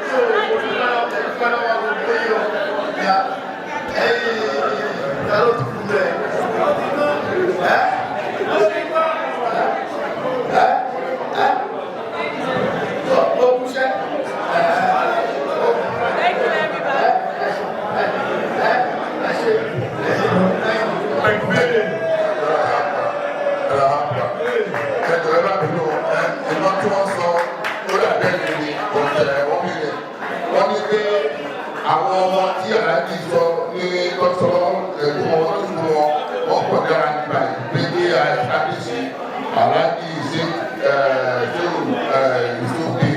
So mo dúpẹ́ lọ́wọ́, mo dúpẹ́ lọ́wọ́ gbogbo yìí o ya ẹ̀yìn ìdáló tó kú bẹ́ẹ̀ ẹ́ ẹ́ ẹ́ ó kúṣẹ́ ẹ́ ó. Thank you, everybody. Ẹ ẹ ṣe ẹ. Ẹjọ́ ẹ bá bínú ẹ, iná tí wọ́n sọ ó dàbí ẹni ní ọ̀tẹ̀ wọ́n mi rẹ̀. Wọ́n ní pé àwọn ọmọ tí Aláàjì sọ ní tọ́sọ́ ẹ̀kọ́ wọn tó fún wọn, wọ́n pọ̀ dára nípa yìí pé ní àìsàbíṣì Aláàjì ṣe ṣéwù ìṣòkè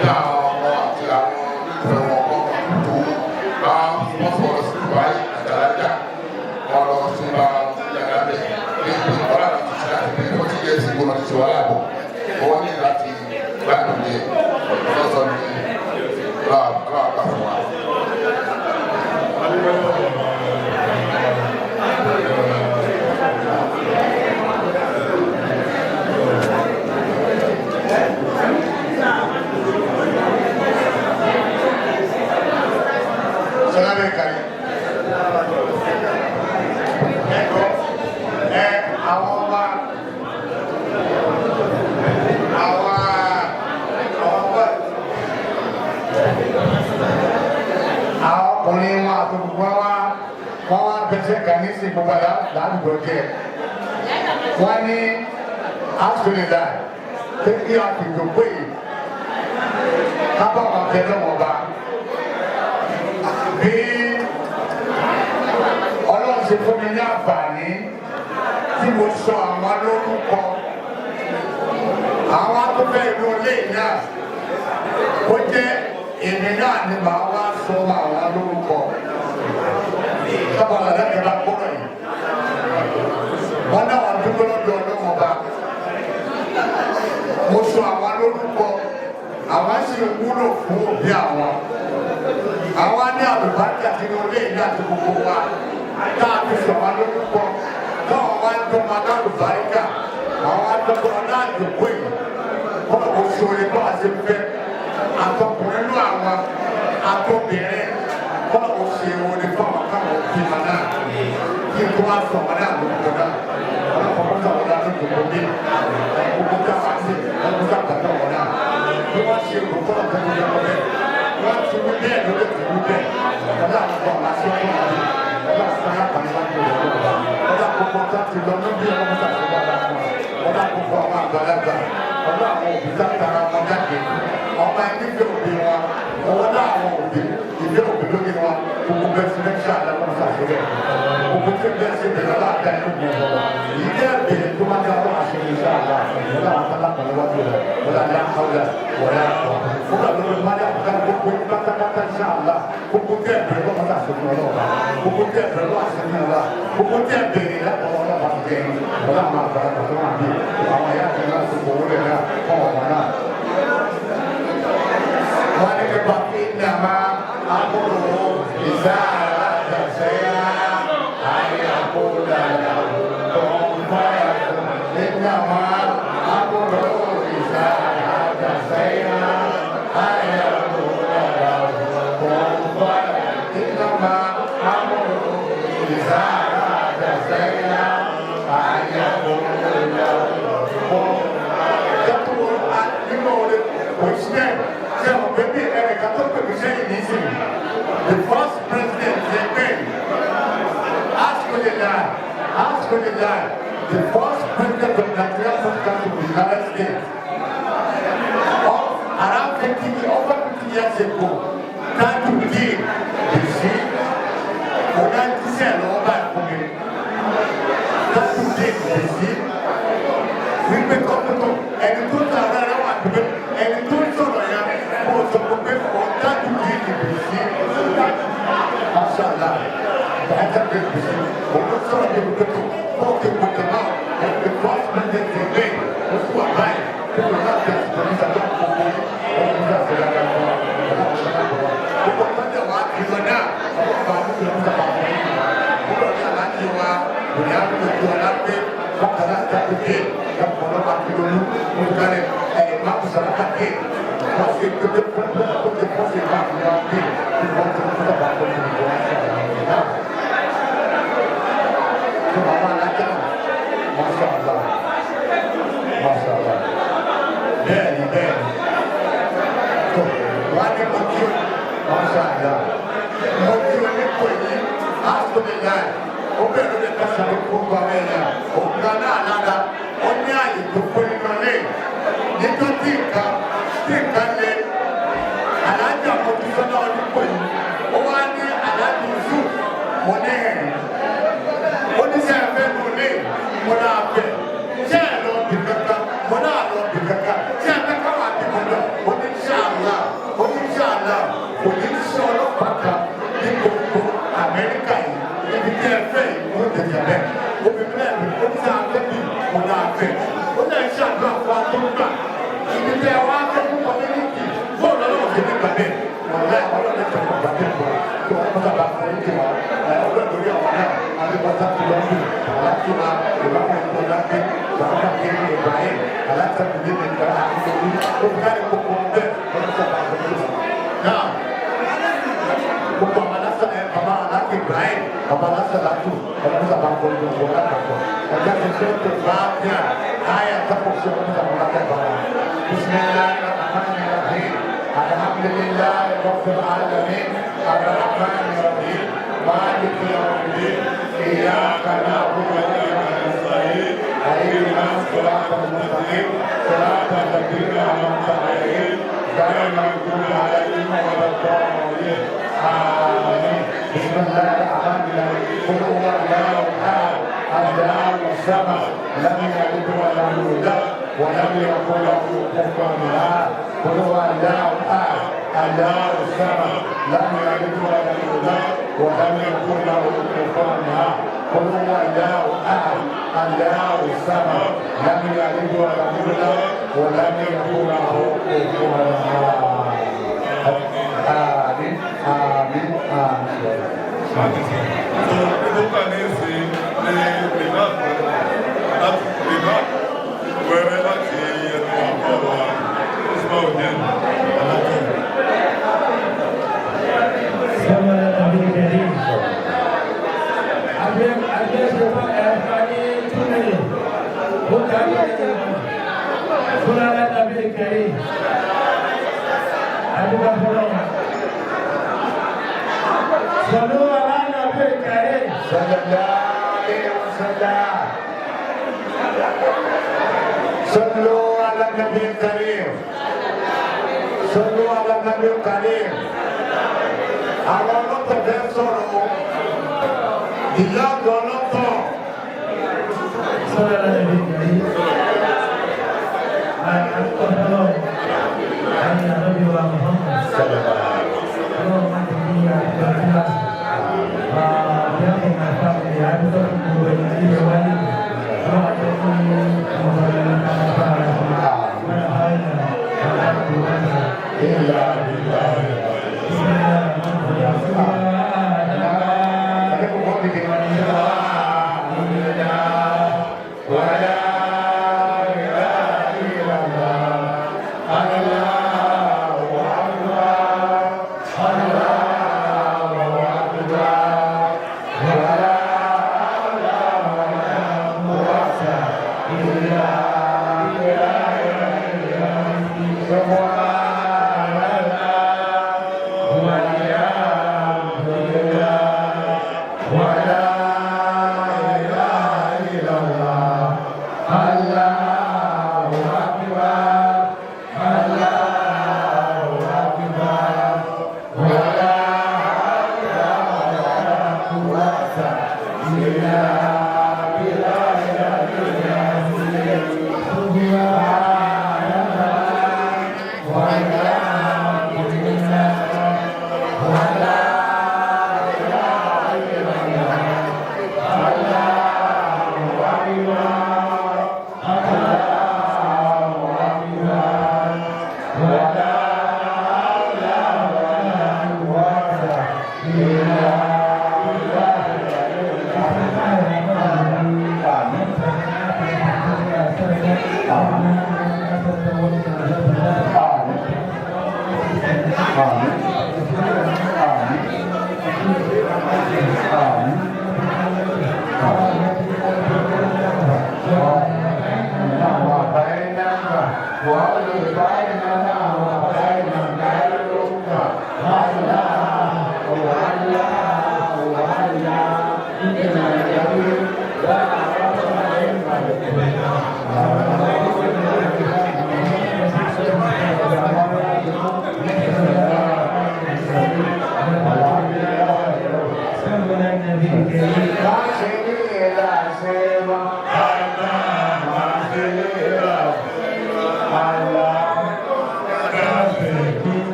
ní àwọn ọmọ àti àwọn olólùfẹ́ wọn kọ́ tó bá wọ́n sọ̀rọ̀ sí Dubai àtàlájà wọn lọ sí bá yàrá bẹ̀ ní ọ̀rọ̀ àti ṣe láti bí 40 years ago lọ ti ṣe wàhálà bọ̀ wọ́n ní láti gbádùn yẹ lọ́sọ̀ ní aláàbà fún wa. Sọlá bẹ kàrí. Ẹ̀kọ́ ẹ àwọn ọba àwọn ọba àwọn ọkùnrin wọn àti gbogbo wa wọn wá bẹsẹ̀ kàn ní sí gbogbo àlá ládùúgbò jẹ. Wọ́n ní alhamdulillah pé kí a fi dògbò yìí kábọ̀ wọn bẹ lọ́wọ́ bá bí Ọlọ́run ṣe fún mi ní àǹfààní tí mo sọ àwọn lórúkọ àwọn akọ́fẹ́ ìlú ilé náà ó jẹ́ èmi náà ni màá wá sọ àwọn lórúkọ sábàlá lẹ́yìn bá gbọ́dọ̀ yìí wọ́n náà wà dúpẹ́ lọ́dọ̀ Ọlọ́run ọba. Mo sọ àwọn lórúkọ, àwọn sì wúlò fún òbí àwọn. Àwa ní àlùbáríkà sínú ilé ìlú àti gbogbo wa tá a fi sọ̀rọ̀ lórúkọ táwọn wá ń tọ́ máa lálùbáríkà, àwọn atọ́kọ̀ aláàjòkó yìí kọ́nà kò sóore bá a ṣe fẹ́ àtọkùnrin ló àwọn àtọbìnrin kọ́nà kò ṣe oore fáwọn káwọn òbí ma náà kí n tó wá sọ wọn náà lórúkọ náà kọ́nà kò sọ wọn náà lórúkọ bí gbogbo táwọn àti ọdún sábà wọn náà bí wọ́n ṣe kó kọ́nà kó tó yẹ bẹ́ẹ̀ wọ́n ti wí bẹ́ẹ̀ ló lè ti wí bẹ́ẹ̀ ọ̀dà àwọn ọ̀la ṣe fún wa ọ̀dà sáyà pàṣẹ ọ̀dà gbogbo tá ti lọ níbi ọmọ tàbí bàbá wọn ọ̀dà gbogbo àwọn àgbàlagbà ọ̀dà àwọn òbí tá tara wọn jáde ọmọ ẹni fẹ́ òbí wọn ọ̀dà àwọn òbí ìfẹ́ òbí lórí wọn gbogbo bẹ́ẹ̀ sí lẹ́kṣà lẹ́kọ̀ọ́ sàṣẹ́rẹ́ gbogbo tí bẹ́ẹ̀ sí bẹ̀rẹ̀ láàdá inú gbogbo yìí dẹ́ bẹ̀rẹ̀ tó máa dáwọ́ àṣẹ iṣẹ́ àlá ọ̀dà àwọn tálákà níwájú rẹ̀ ọ̀dà láńkàwé wọ̀lá ọ̀dà lórí mọ́lẹ́ àbúkà gbogbo pátápátá iṣẹ́ àlá gbogbo tẹ́ bẹ̀rẹ̀ lọ́wọ́ sàṣẹ́fún ọlọ́ọ̀bá gbogbo tẹ́ bẹ̀rẹ̀ lọ́wọ́ àṣẹ́fún ọlọ́ọ̀bá gbogbo tẹ́ bẹ̀rẹ̀ lọ́wọ́ ọlọ́ọ̀bá ti jẹ́ ọ̀dà àwọn àgbàlagbà tó wà bí àwọn ẹ̀yà àti náà tó gbowó rẹ̀ náà fún ọmọ náà. Wọ́n ní kí bàbá ìnàmá àbúrò ìsára tẹ̀síyá ayé àkóńdà tó ń fáyà ìnàmá àbúrò ìsára tẹ̀síyá ayé àkóńdà tó ń fáyà ìnàmá àbúrò ìsára tẹ̀síyá ayé àkóńdà tó ń fáyà. Nínú orin kò sí ẹ̀ ṣe àwọn bẹ́bí ẹnìkan tó pèmí sẹ́yìn nísìnyí the first president ẹgbẹ́ alhamdulillah, alhamdulillah, the first president of Nigeria First Council of the United States of around 50, over 50 years ago, Tajudeen Bisi ọ̀gá jíṣẹ́ lọ́wọ́ báyìí fún mi. Tajudeen Bisi wípé kọ́pútọ̀ ẹni tó ta ara rẹ̀ wà pé ẹni tó sọ̀rọ̀ yẹn kó o sọ pé Tajudeen Bisi, mashallah, Tajudeen Bisi òun sọ̀rọ̀ ní kótó kóòtù kótó náà the first president again ó sì wà báyìí kó o náà tẹ̀sí tó ní sàdó gbogbo ọ̀hún ní àṣẹ dáadáa fún wa gbogbo tọ́jà wa ti lọ náà ọlọ́pàá ní ìlú sábà fún mi kúrò ní aláàjì wa òní àgbègbè ọ̀la pé bákan náà jáde ẹ̀kọ́ ọlọ́pàá ti lóyún olùdarí ẹ̀ mákùsàlá kàdé wọ́n ṣe pété pẹ́pẹ́ tó ti kọ́ sí ìgbà fún wa pé kí wọ́n ti kú sábà fún mi wọ́n ṣe àwọn náà tó bàbá alájà. Masha Allah, masha Allah, bẹ́ẹ̀ni bẹ́ẹ̀ni tó wọ́n á ní mo kí o, masha Allah, mo kí o ní kò yí alhamdulilayi ó bẹ̀rẹ̀ lórí kásá ló kó gba ẹ̀yà òǹkà náà lára ó ní àyè tó fún nínú ilé nítorí tí nǹkan lé alájà mo ti sọ́nà ọdún kò yí ó wá ní alájà Yusuf mo ní ẹ̀rín ó ní sẹ́ ẹ fẹ́ nù lé mo náà fẹ́ ṣé ẹ lọ bì kankan mo náà lọ bì kankan ṣé ẹ fẹ́ káwọn àti mo lọ ó ní ṣáàlà ó ní ṣáàlà kò ní sí ọlọ́pàá kan ní gbogbo Amẹ́ríkà yìí níbi tí ẹ fẹ́ yìí mo tẹ̀sẹ̀ bẹ́ẹ̀ obìnrin náà mi ó ní sáà fẹ́ bí mo náà fẹ́ ó náà ń ṣàdúrà fún wa tó ń gbà ibi tí ẹ wá fẹ́ fún community bóòlù ọlọ́run ti ní gbà bẹ́ẹ̀ wọ̀lá ọlọ́run ti ní gbà bẹ́ẹ̀ fún wa kí wọ́n kọ́ sábà fún yín tiwa ọlọ́run lórí àwọn náà alibasa ti lọ sí aláṣíwá ìbámu ìtọ́jáde bàbá kiri Ibrahim aláṣàkùnrin ní ìgbà àti ìlú ó kárí gbogbo bẹ́ẹ̀ ọdún sábà fún yín náà gbogbo àwọn aláṣà ẹ bàbá aláṣà Ibrahim bàbá aláṣà látù ọdún sábà fún yín gbogbo lápapọ̀ ọjà ti ṣe tó bá bíà ayé àtàkùn sí ọdún sábà lápapọ̀ bisimilahi rahman rahim alhamdulilayi rabbil alamin arrahman rahim maliki yawmiddin iyyaka na'budu wa iyyaka nasta'in اهدنا الصراط المستقيم صراط الذين انعمت عليهم غير المغضوب عليهم ولا الضالين امين. بسم الله الرحمن الرحيم قل هو الله احد الله الصمد لم يلد ولم يولد ولم يكن له كفوا احد. قل هو الله احد الله الصمد لم يلد ولم يولد ولم يكن له كفوا احد. قل هو الله احد الله الصمد لم يلد ولم يولد ولم يكن له كفوا احد. آمين. Adúgbò fọlọ́. Sọlú aláǹdà bẹ́ẹ̀ kárẹ́. Sallallahu alaihi wasallam. صلوا على النبي الكريم. صلوا على النبي الكريم. Àwọn ọlọ́tọ̀ fẹ́ sọ̀rọ̀ o. Ìyá àgbà ọlọ́tọ̀. Sọlú aláǹdà bẹ́ẹ̀ kárẹ́. Adúgbò fọlọ́. Ayé ànábì wa Muhammad. Ọlọ́run má ti ní àdúgbò kíláàsì. Behalf of my family, adúgbò fún gbogbo ẹni tí ẹ wáyé. Ọlọ́run á jẹ́ kí ọmọ rẹ̀ máa bá ara wọn. Wọ́n á yà wọ́n á kó wọ́n yà. Ìlà ìlà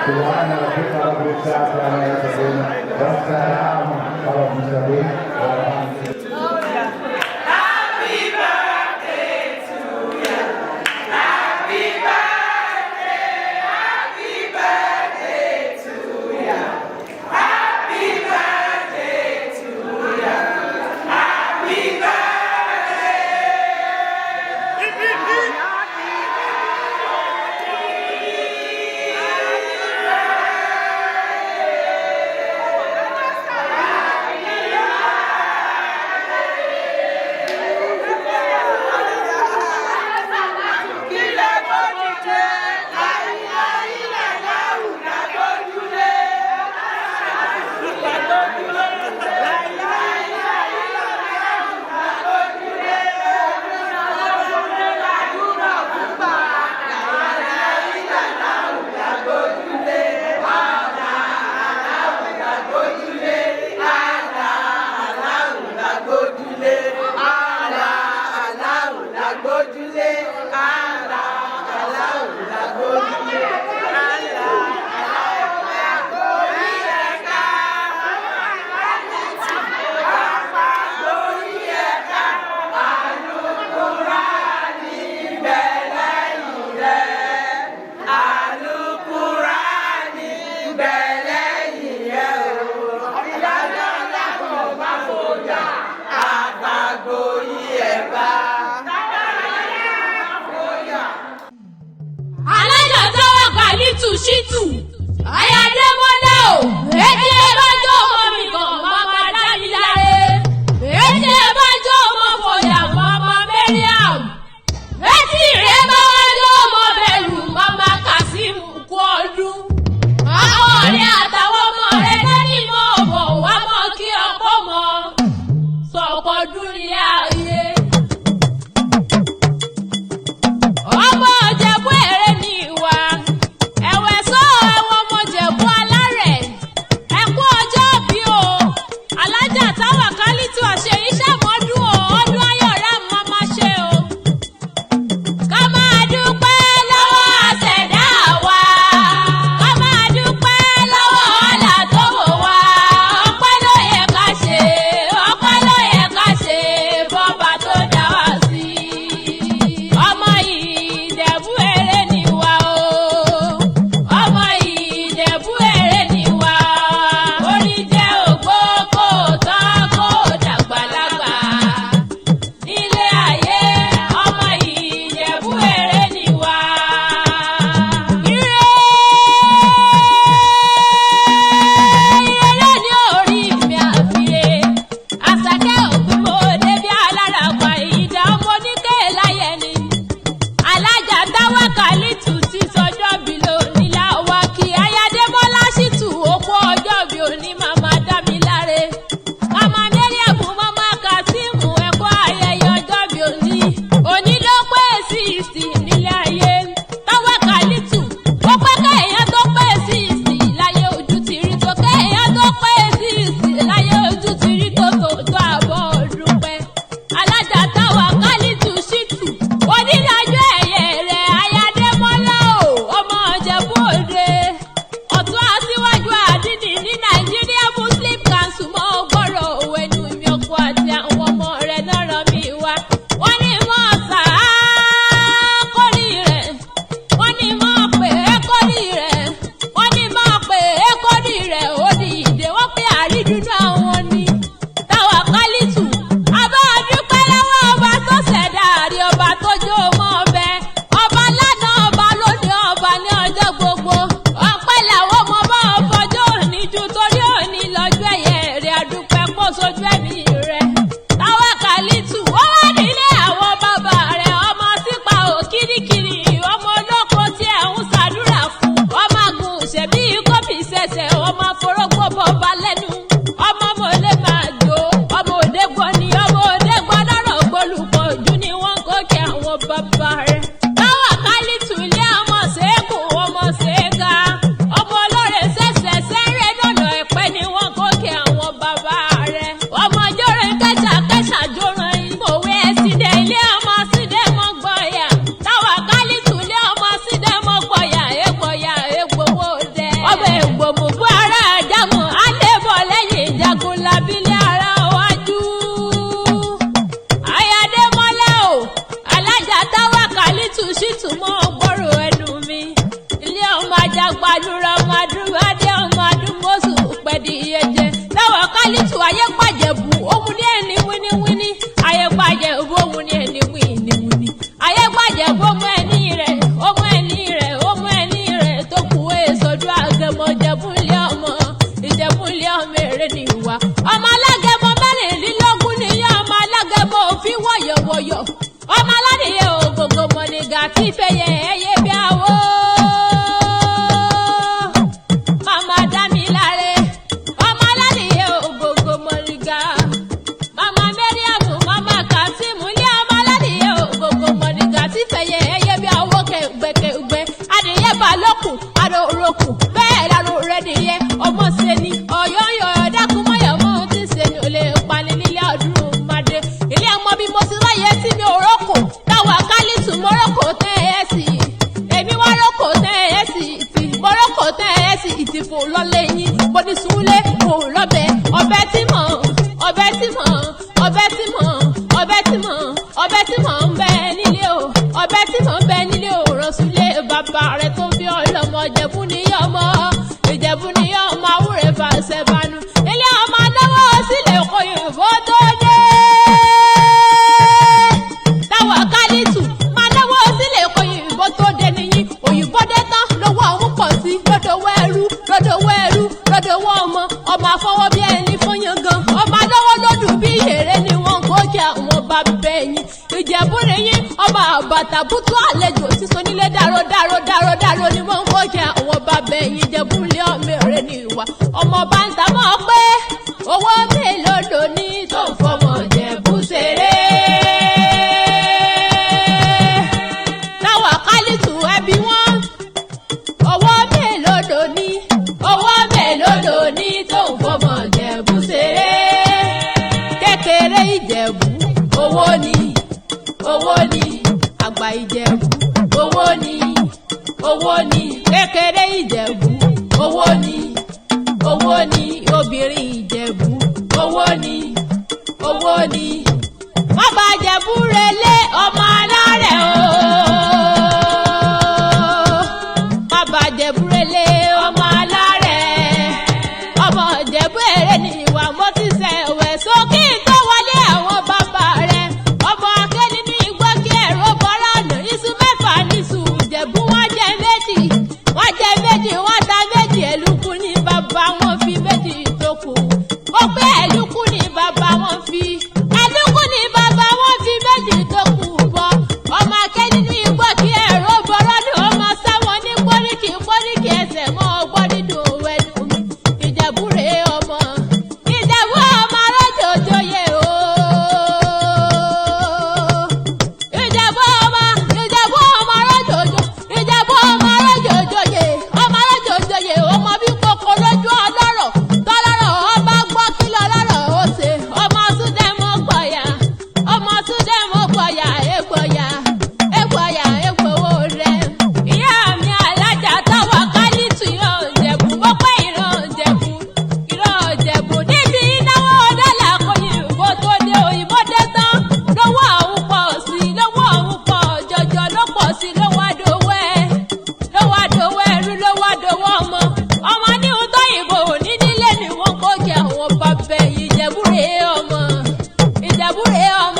سبحان ربك رب العزة عما يصفون والسلام على المرسلين والحمد لله. Happy birthday to you. Happy birthday, happy birthday to you. Happy birthday to you. Happy birthday. Happy birthday. Kálítù Ṣítù Ayádémọ́lá o, ètí ẹ bá jọ ọmọ mi kan màmá Dámiláre, ètí ẹ bá jọ ọmọ Fọyà màmá Mariam, ètí rẹ bá wá jọ ọmọ Bẹ̀rù màmá Kasimu kú ọdún. Àwọn ọ̀rẹ́ àtàwọn ọmọ rẹ lẹ́ni mọ́ ọ̀bọ̀ wá mọ́ kí ọkọ mọ́ sọ̀kọ̀dún ní ayé. Ọmọ Ìjẹ̀bú èrè ní ìwà ẹ̀wẹ̀ sọ àwọn ọmọ Ìjẹ̀bú alárẹ̀ ẹ̀kú ọjọ́ bí o alájà táwa Kálítù àṣeyí ṣàmọ́dún o ọdún ayọ̀rẹ́ àmọ́ máa ṣe o. Ká máa dúpẹ́ lọ́wọ́ àṣẹ̀dá wa, ká máa dúpẹ́ lọ́wọ́ ọ̀là tó wò wá. Ọpẹ́ ló yẹ ká ṣe, ọpẹ́ ló yẹ ká ṣe bọ́ba tó dá wa sí. Ọmọ Ìjẹ̀bú èrè ni wá o, ọmọ Ìjẹ̀bú èrè ni wá. Orí jẹ́ ògbó kò tán kò dàgbàlagbà nílé ayé, ọmọ Ìjẹ̀bú èrè ni wá. Ire ire ní orí mi àfiyè, àṣàkẹ́ òpin mo débi alára pa ìdá ọmọ oníkẹ́ láyé ni. Alájà táwa Kálítù ti sọjọ́ bí lónìí láwa kí Ayádémọ́lá Ṣítù òkú ọjọ́ bí òní màmá Dámiláre. Màmá Mariam màmá Kasimu ẹ̀kọ́ ayẹyẹ ọjọ́ bí òní. Òní ló pé 60 nílé ayé. Táwa Kálítù ó pẹ́ kéèyàn tó pé 60 láyé ojú ti rí tó kéèyàn tó pé 60 láyé ojú ti rí tó tó tó àbọ̀ ọdún pẹ́. Alájà táwa Kálítù Ṣítù onídàájọ́ ẹ̀yẹ rẹ̀ Ayádémọ́lá o ọmọ Ìjẹ̀bú Òde. Ọ̀tún aṣíwájú àdínì ní Nàìjíríà Muslim Council mọ́ gbọ́rọ̀ òwe nu mi ọkọ àti àwọn ọmọ rẹ̀ náà rán mi wá. Wọ́n ní mọ́ sàá kórì rẹ̀, wọ́n ní mọ́ pè é kórì rẹ̀, wọ́n ní mọ́ pè é kórì rẹ̀ ó di ìdè wọ́n pé àrídùnú àwọn ni. Táwa Kálítù abá dúpẹ́ lọ́wọ́ ọba tó ṣẹ̀dá àrí ọba tó jó mọ́ ọbẹ̀ ọba lánàá ọba lónìí ọba ní ọjọ́ gbogbo ọpẹ́ làwọn ọmọ bá ọfọjọ́ òní ju torí òní lọ́jọ́ ẹ̀yẹ rẹ̀ àdúpẹ́ kó sojú ẹ̀mí rẹ̀. Táwa Kálítù ó wà nílé àwọn bàbá rẹ̀ ọmọ sípa òkìrìkìrì ọmọ olóko tí ẹ̀ ń ṣàdúrà fún ọmọ àgùn ṣẹ̀bí kọ́bì ṣẹ̀ṣẹ̀ ọmọ afọrọ́gbọ́ bọba lẹ́nu ọmọ mọ̀lẹ́ máa jó ọmọ òde gbọ́ ni ọmọ òde gbọ́ lọ́rọ̀ gbólùpọ̀ ojú ni wọ́n ń kókè àwọn bàbá rẹ̀. Táwa Kálítù ilé ọmọ ṣẹ́kù ọmọ ṣẹ́ga ọmọ olóore ṣẹ̀ṣẹ̀ sẹ́rẹ̀ dọ̀nà ẹ̀pẹ́ ni wọ́n kókè àwọn bàbá rẹ̀. Ọmọ jọ́rẹ̀ kẹsà kẹsà jọ̀rọ̀ ìmọ̀wé ẹ̀sìndẹ̀ ilé ọmọ sídẹ̀ mọ́ gbọ̀yà. Táwa Kálítù ilé ọmọ sídẹ̀ mọ́ gbọ̀yà ègbọ̀yà ègbòwò dẹ̀. Ọbẹ̀ ègbòmùgbò ara àjàmọ̀ àdébọ̀ lẹ́yìn ìjagun lábílẹ̀ ara wájú. Ayádémọ́lá o, alájà táwa Kálítù Ṣítù mọ́ gbọ́rọ̀ ẹnu mi. Ilé ọmọ ajagbadúrà ọmọ adúbadé ọmọ adúmọ̀sù pẹ̀dí iyẹjẹ. Táwa Kálítù ayé pàjẹ̀bù òun ní ẹni wíníwíní. Ayé pàjẹ̀bù òun ní ẹni wíníwíní. Ayé pàjẹ̀bù ọmọ ẹni rẹ̀ ọmọ ẹni rẹ̀ ọmọ ẹni rẹ̀ tó kù èsòdú àgẹmọ Ìjẹ̀bú ilé ọmọ Ìjẹ̀bú ilé ọmọ èrè ni ìwà. Ọmọ alágẹmọ 24 nìyẹn ọmọ alágẹmọ òfin wọ̀yọ̀wọ̀yọ̀. Ọmọ aládìyẹ ògògò mọ̀nìgà tí fẹ̀yẹ̀ ẹyẹ bí àwọ̀. Màmá Dámiláre, ọmọ aládìyẹ ògògò mọ̀nìgà. Màmá Mariam, màmá Kasimu, ilé ọmọ aládìyẹ ògògò mọ̀nìgà tí fẹ̀yẹ̀ ẹyẹ bí àwọ̀ kẹ̀gbẹ́kẹ̀gbẹ́. Adìyẹ bá lókun, àrò òrokùn, bẹ́ẹ̀ lárò rẹ̀ nìyẹn. Ọmọ ṣe ni ọ̀yọ́ yọ̀ dákun mọ́yọ̀ mọ́ ti ṣe ni ò lè pani nílé ọdún mọ́dé. Ilé ọmọ bí mo ti ráyè tí mi ò rókò, táwa Kálítù mo rókò tẹ́ ẹ sí. Èmi wá rókò tẹ́ ẹ sí ìtì, mo rókò tẹ́ ẹ sí ìtì fò lọ́lé yín. Mo ní súnlé kò lọ́bẹ̀, ọbẹ̀ tí mọ̀, ọbẹ̀ tí mọ̀, ọbẹ̀ tí mọ̀, ọbẹ̀ tí mọ̀, ọbẹ̀ tí mọ̀ ń bẹ nílé o, ọbẹ̀ tí mọ̀ ń bẹ nílé o, rọ̀ṣúlé bàbá rẹ̀ tó bí ọlọ́mọ Ìjẹ̀bú ní ọmọ, Ìjẹ̀bú ní ọmọ àwúrẹ̀ fàṣẹ banu. Ilé ọmọ adáwọ̀ sílẹ̀ kọ Yorùbá tó dé. Táwa Kálítù máa dáwọ́ sílẹ̀ kọ Yorùbá tó dé nìyí. Òyìnbó dé tán lọ́wọ́ àwọn pọ̀ sí. ẹ̀yìn Ìjẹ̀bú nìyí ọmọ àbàtà bútú àlejò sísọ nílé dáró dáró dáró dáró ni wọ́n ń kó jẹ àwọn bàbá ẹ̀yìn Ìjẹ̀bú lé ọmọ rẹ̀ ní ìwà ọmọ bá ń ta mọ́ pé owó mélòó ló ní tó ń fọmọ Ìjẹ̀bú ṣeré. Táwa kálítù ẹbí wọn owó mélòó ló ní owó mélòó ló ní tó ń fọmọ Ìjẹ̀bú ṣeré. Kékeré Ìjẹ̀bú owó ni owó ni àgbà Ìjẹ̀bú owó ni owó ni kékeré Ìjẹ̀bú owó ni owó ni obìnrin Ìjẹ̀bú owó ni owó ni. Má bàjẹ́ búrelé ọmọ alárẹ̀ o. Má bàjẹ́ búrelé ọmọ alárẹ̀. Ọmọ Ìjẹ̀bú èrè ni ìwà mo ti sẹ̀wẹ̀ sókè tó wọlé àwọn bàbá rẹ̀. Ọmọ akẹ́ nínú igbó kí ẹ̀rọ bọ́rọ̀ ọ̀nà iṣu mẹ́fà níṣu Ìjẹ̀bú wọ́n jẹ méjì. Wọ́n jẹ méjì, wọ́n ta méjì, ẹ̀lúkú ní bàbá wọn fi méjì tó kù. Mo pé ẹ̀lúkú ní bàbá wọn fi. Ẹ̀lúkú ní bàbá wọn fi méjì tó kù bọ̀. Ọmọ akẹ́ nínú igbó kí ẹ̀rọ bọ́rọ̀ ọ̀nà ọmọ sáwọn ní pọ́ríkì pọ́ríkì ẹsẹ̀ mọ́ ọgbọ́n dídùn ẹnu mi. Ìjẹ̀bú rèé ọmọ. Ìjẹ̀bú ọmọ arájòjòyè o. Ìjẹ̀bú ọmọ Ìjẹ̀bú ọmọ arájòjò Ìjẹ̀bú ọmọ arájòjòyè ọmọ arájòjòyè ọmọ bí kòkó lójú ọlọ́rọ̀ tọ́lọ́rọ̀ ọba gbọ́ kí lọ́lọ́rọ̀ ó ṣe ọmọ súndẹ̀mọ́ gbọ̀yà ọmọ súndẹ̀mọ́ gbọ̀yà ègbọ̀yà ègbọ̀yà ègbòwò rẹ̀. Ìyá mi alájà táwa kálítù ìran Ìjẹ̀bú mọ́pẹ́ ìran Ìjẹ̀bú ìran Ìjẹ̀bú níbi náwó dọ́là kòyìnbó tó dé òyìnbó dé tán lọ́wọ́ àwọn pọ̀ sí lọ́wọ́ àwọn pọ̀ jọjọ ló pọ̀ sí lọ́wọ́ àdówó ẹ̀ lọ́wọ́ àdówó ẹrú lọ́wọ́ àdówó ọmọ ọmọ ní ohun tó yìnbó ní nílé ni wọ́n kó kí àwọn bàbá Ìjẹ̀bú rèé ọmọ Ìjẹ̀bú rèé ọmọ.